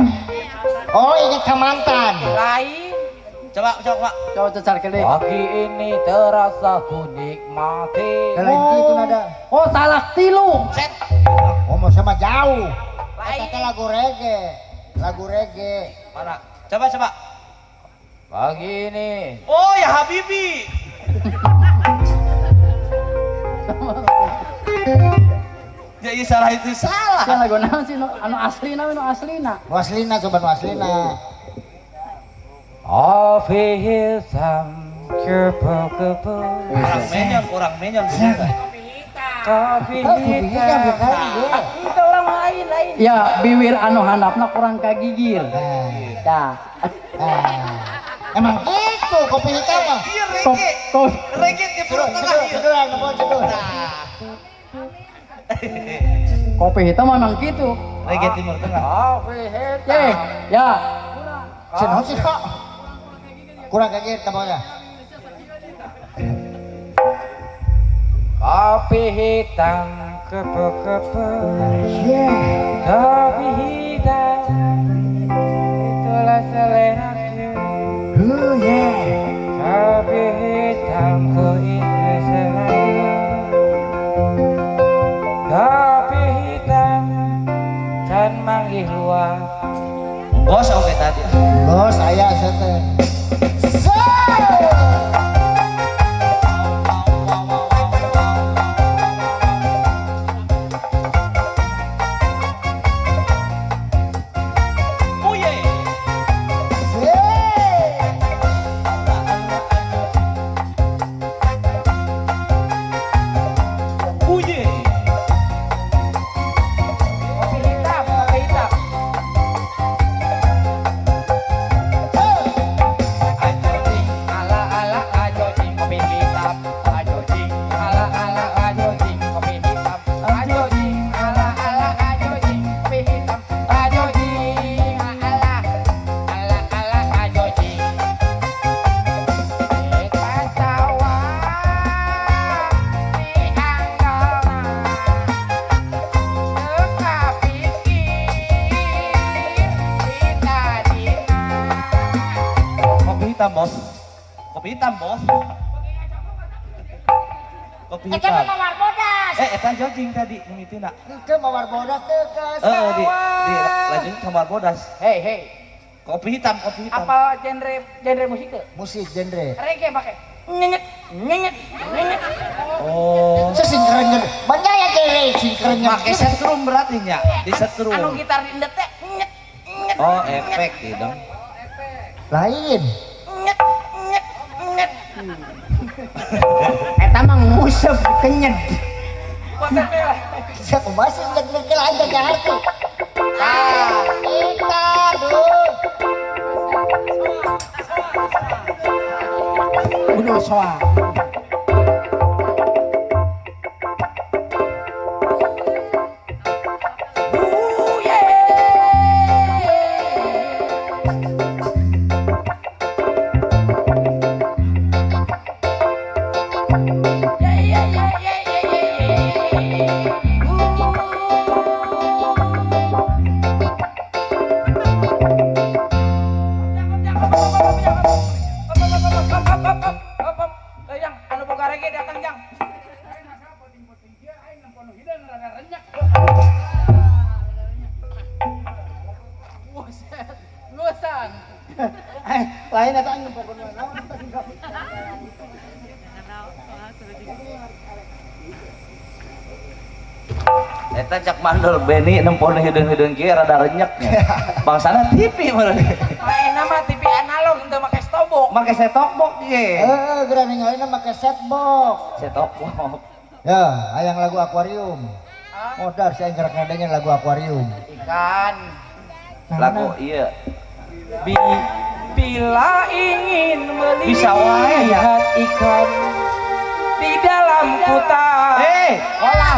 Oh, ingat ke mantan.
Lain.
Coba, coba, Pak.
Coba cecar kene.
Pagi ini terasa ku nikmati.
Lain gitu nada.
Oh, talak tilu.
Set.
Oh, mau sama jauh.
Lain.
Eta lagu reggae. Lagu reggae.
Mana? Coba, coba.
Pagi ini.
Oh, ya Habibi. Jadi salah itu salah.
Salah lagu naon sih anu aslina anu aslina.
Nu aslina coba nu aslina.
Kopi hitam kepo-kepo.
Orang menyon.
Kopi
Oh, kopi hitam
hitam.
bukan dia.
Itu orang lain lain.
Ya, biwir anu handapna kurang kagigir. Dah.
Emang gitu kopi hitam mah.
Iya reggae. Reggae di
Seduh,
perut tengah
seduh,
ieu.
seduh, ngebon seduh.
Kopi hitam memang gitu.
Reggae Timur Tengah.
Kopi hitam.
Eh, ya.
Sinaon sih kok? Kurang kaget kabarnya.
Kopi hitam kepo-kepo.
Yeah.
Kopi hitam. Itulah seleraku.
Oh yeah.
Kopi hitam ku itu selalu. Kopi hitam dan manggih luar.
Bos oke tadi.
Bos aya sete.
Uye. Uye.
Kopi hitam, kopi hitam. Ajo jing, ala ala ajo jing, kopi hitam. Ajo jing, ala ala ajo jing, kopi hitam. Ajo jing, ala ala ajo jing, kopi hitam. Ajo jing, ala ala ala ajo jing. Kita sawah di anggalna. Teka pikir kita dina.
Kopi hitam, Bos. Kopi hitam, Bos. Kopi
Eta mah
hitam.
mawar bodas.
Eh, eta jojing tadi mimitina.
Ke mawar bodas teu ke
Eh, di lanjut ke mawar bodas.
Hei, hei.
Kopi hitam, kopi hitam.
Apa genre genre musik tuh?
Musik genre.
Reggae pakai. Nyenyet, nyenyet, nyenyet.
Oh.
Sesingkerengen. Banyak ya genre singkerengen.
Make setrum berarti nya, di setrum.
Anu gitar di teh nyet, nyet.
Oh, efek gitu dong.
Lain.
Nyet, nyet, nyet.
Eta mah nguseup kenyet.
Siapa masih nggak lain dari hati. Ah, kita duh.
Udah soal.
Yang anu boga reggae datang jang.
Buset, ngusan.
Lain eta anu pokoknya.
Eta cak mandor Beni nempon hideung-hideung kieu rada renyeknya. Bangsana TV meureun.
Main mah TV analog henteu make stobok.
Make set-top box ge.
Heeh, geura ningalina make set box.
Set-top box.
Ya, hayang lagu akuarium. Modar si aing gerak ngadengin lagu akuarium.
Ikan.
Lagu iya.
Bila ingin
Bisa wae ya.
melihat ikan di dalam kuta.
Hei,
Kolam.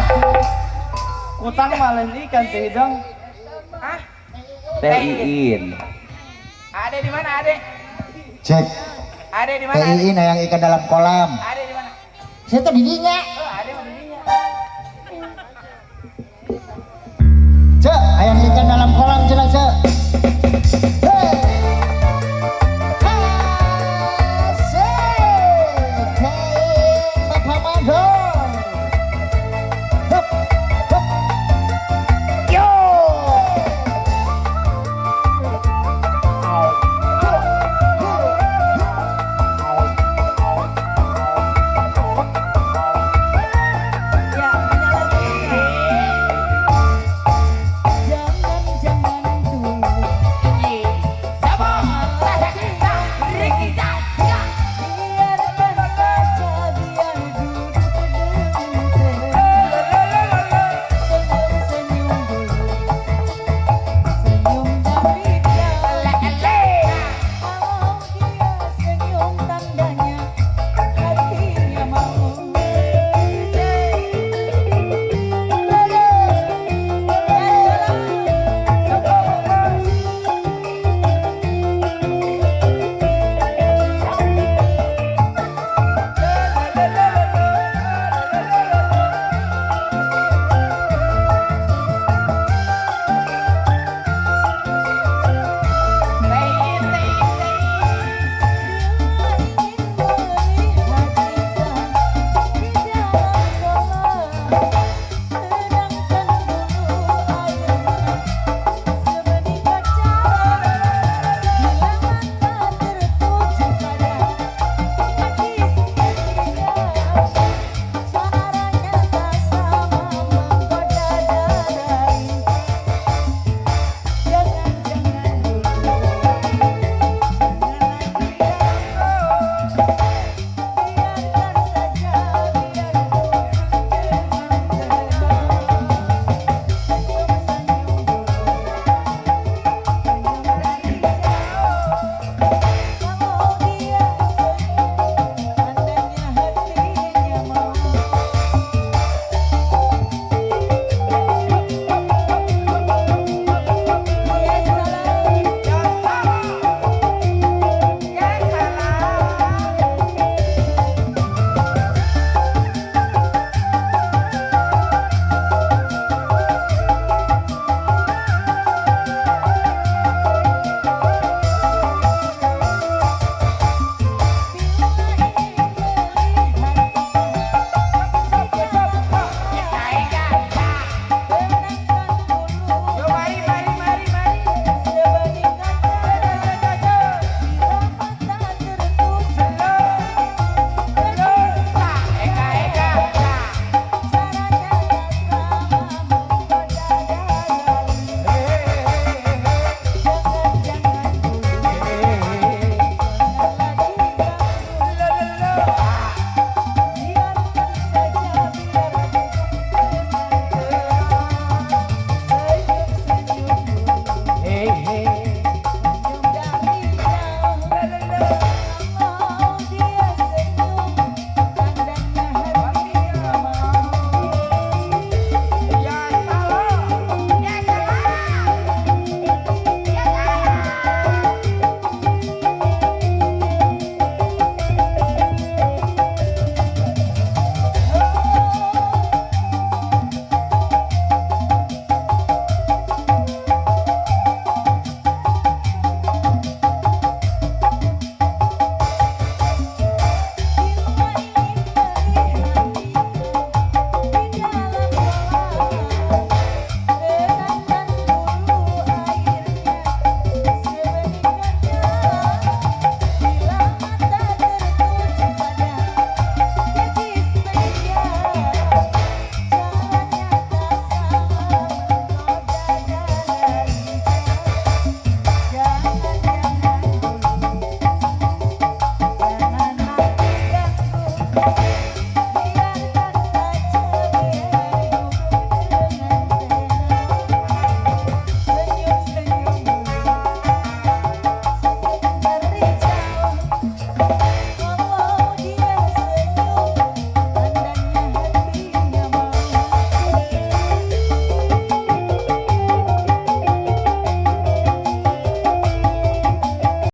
Kutang mah lain ikan teh hidung.
Hah?
Teh Iin.
Ade di mana Ade?
Cek.
Ade di mana?
Teh Iin hayang ikan dalam kolam.
Ade di mana?
Saya tuh di dinya.
Oh, Ade mah di dinya.
Cek, hayang ikan dalam kolam cenah cek.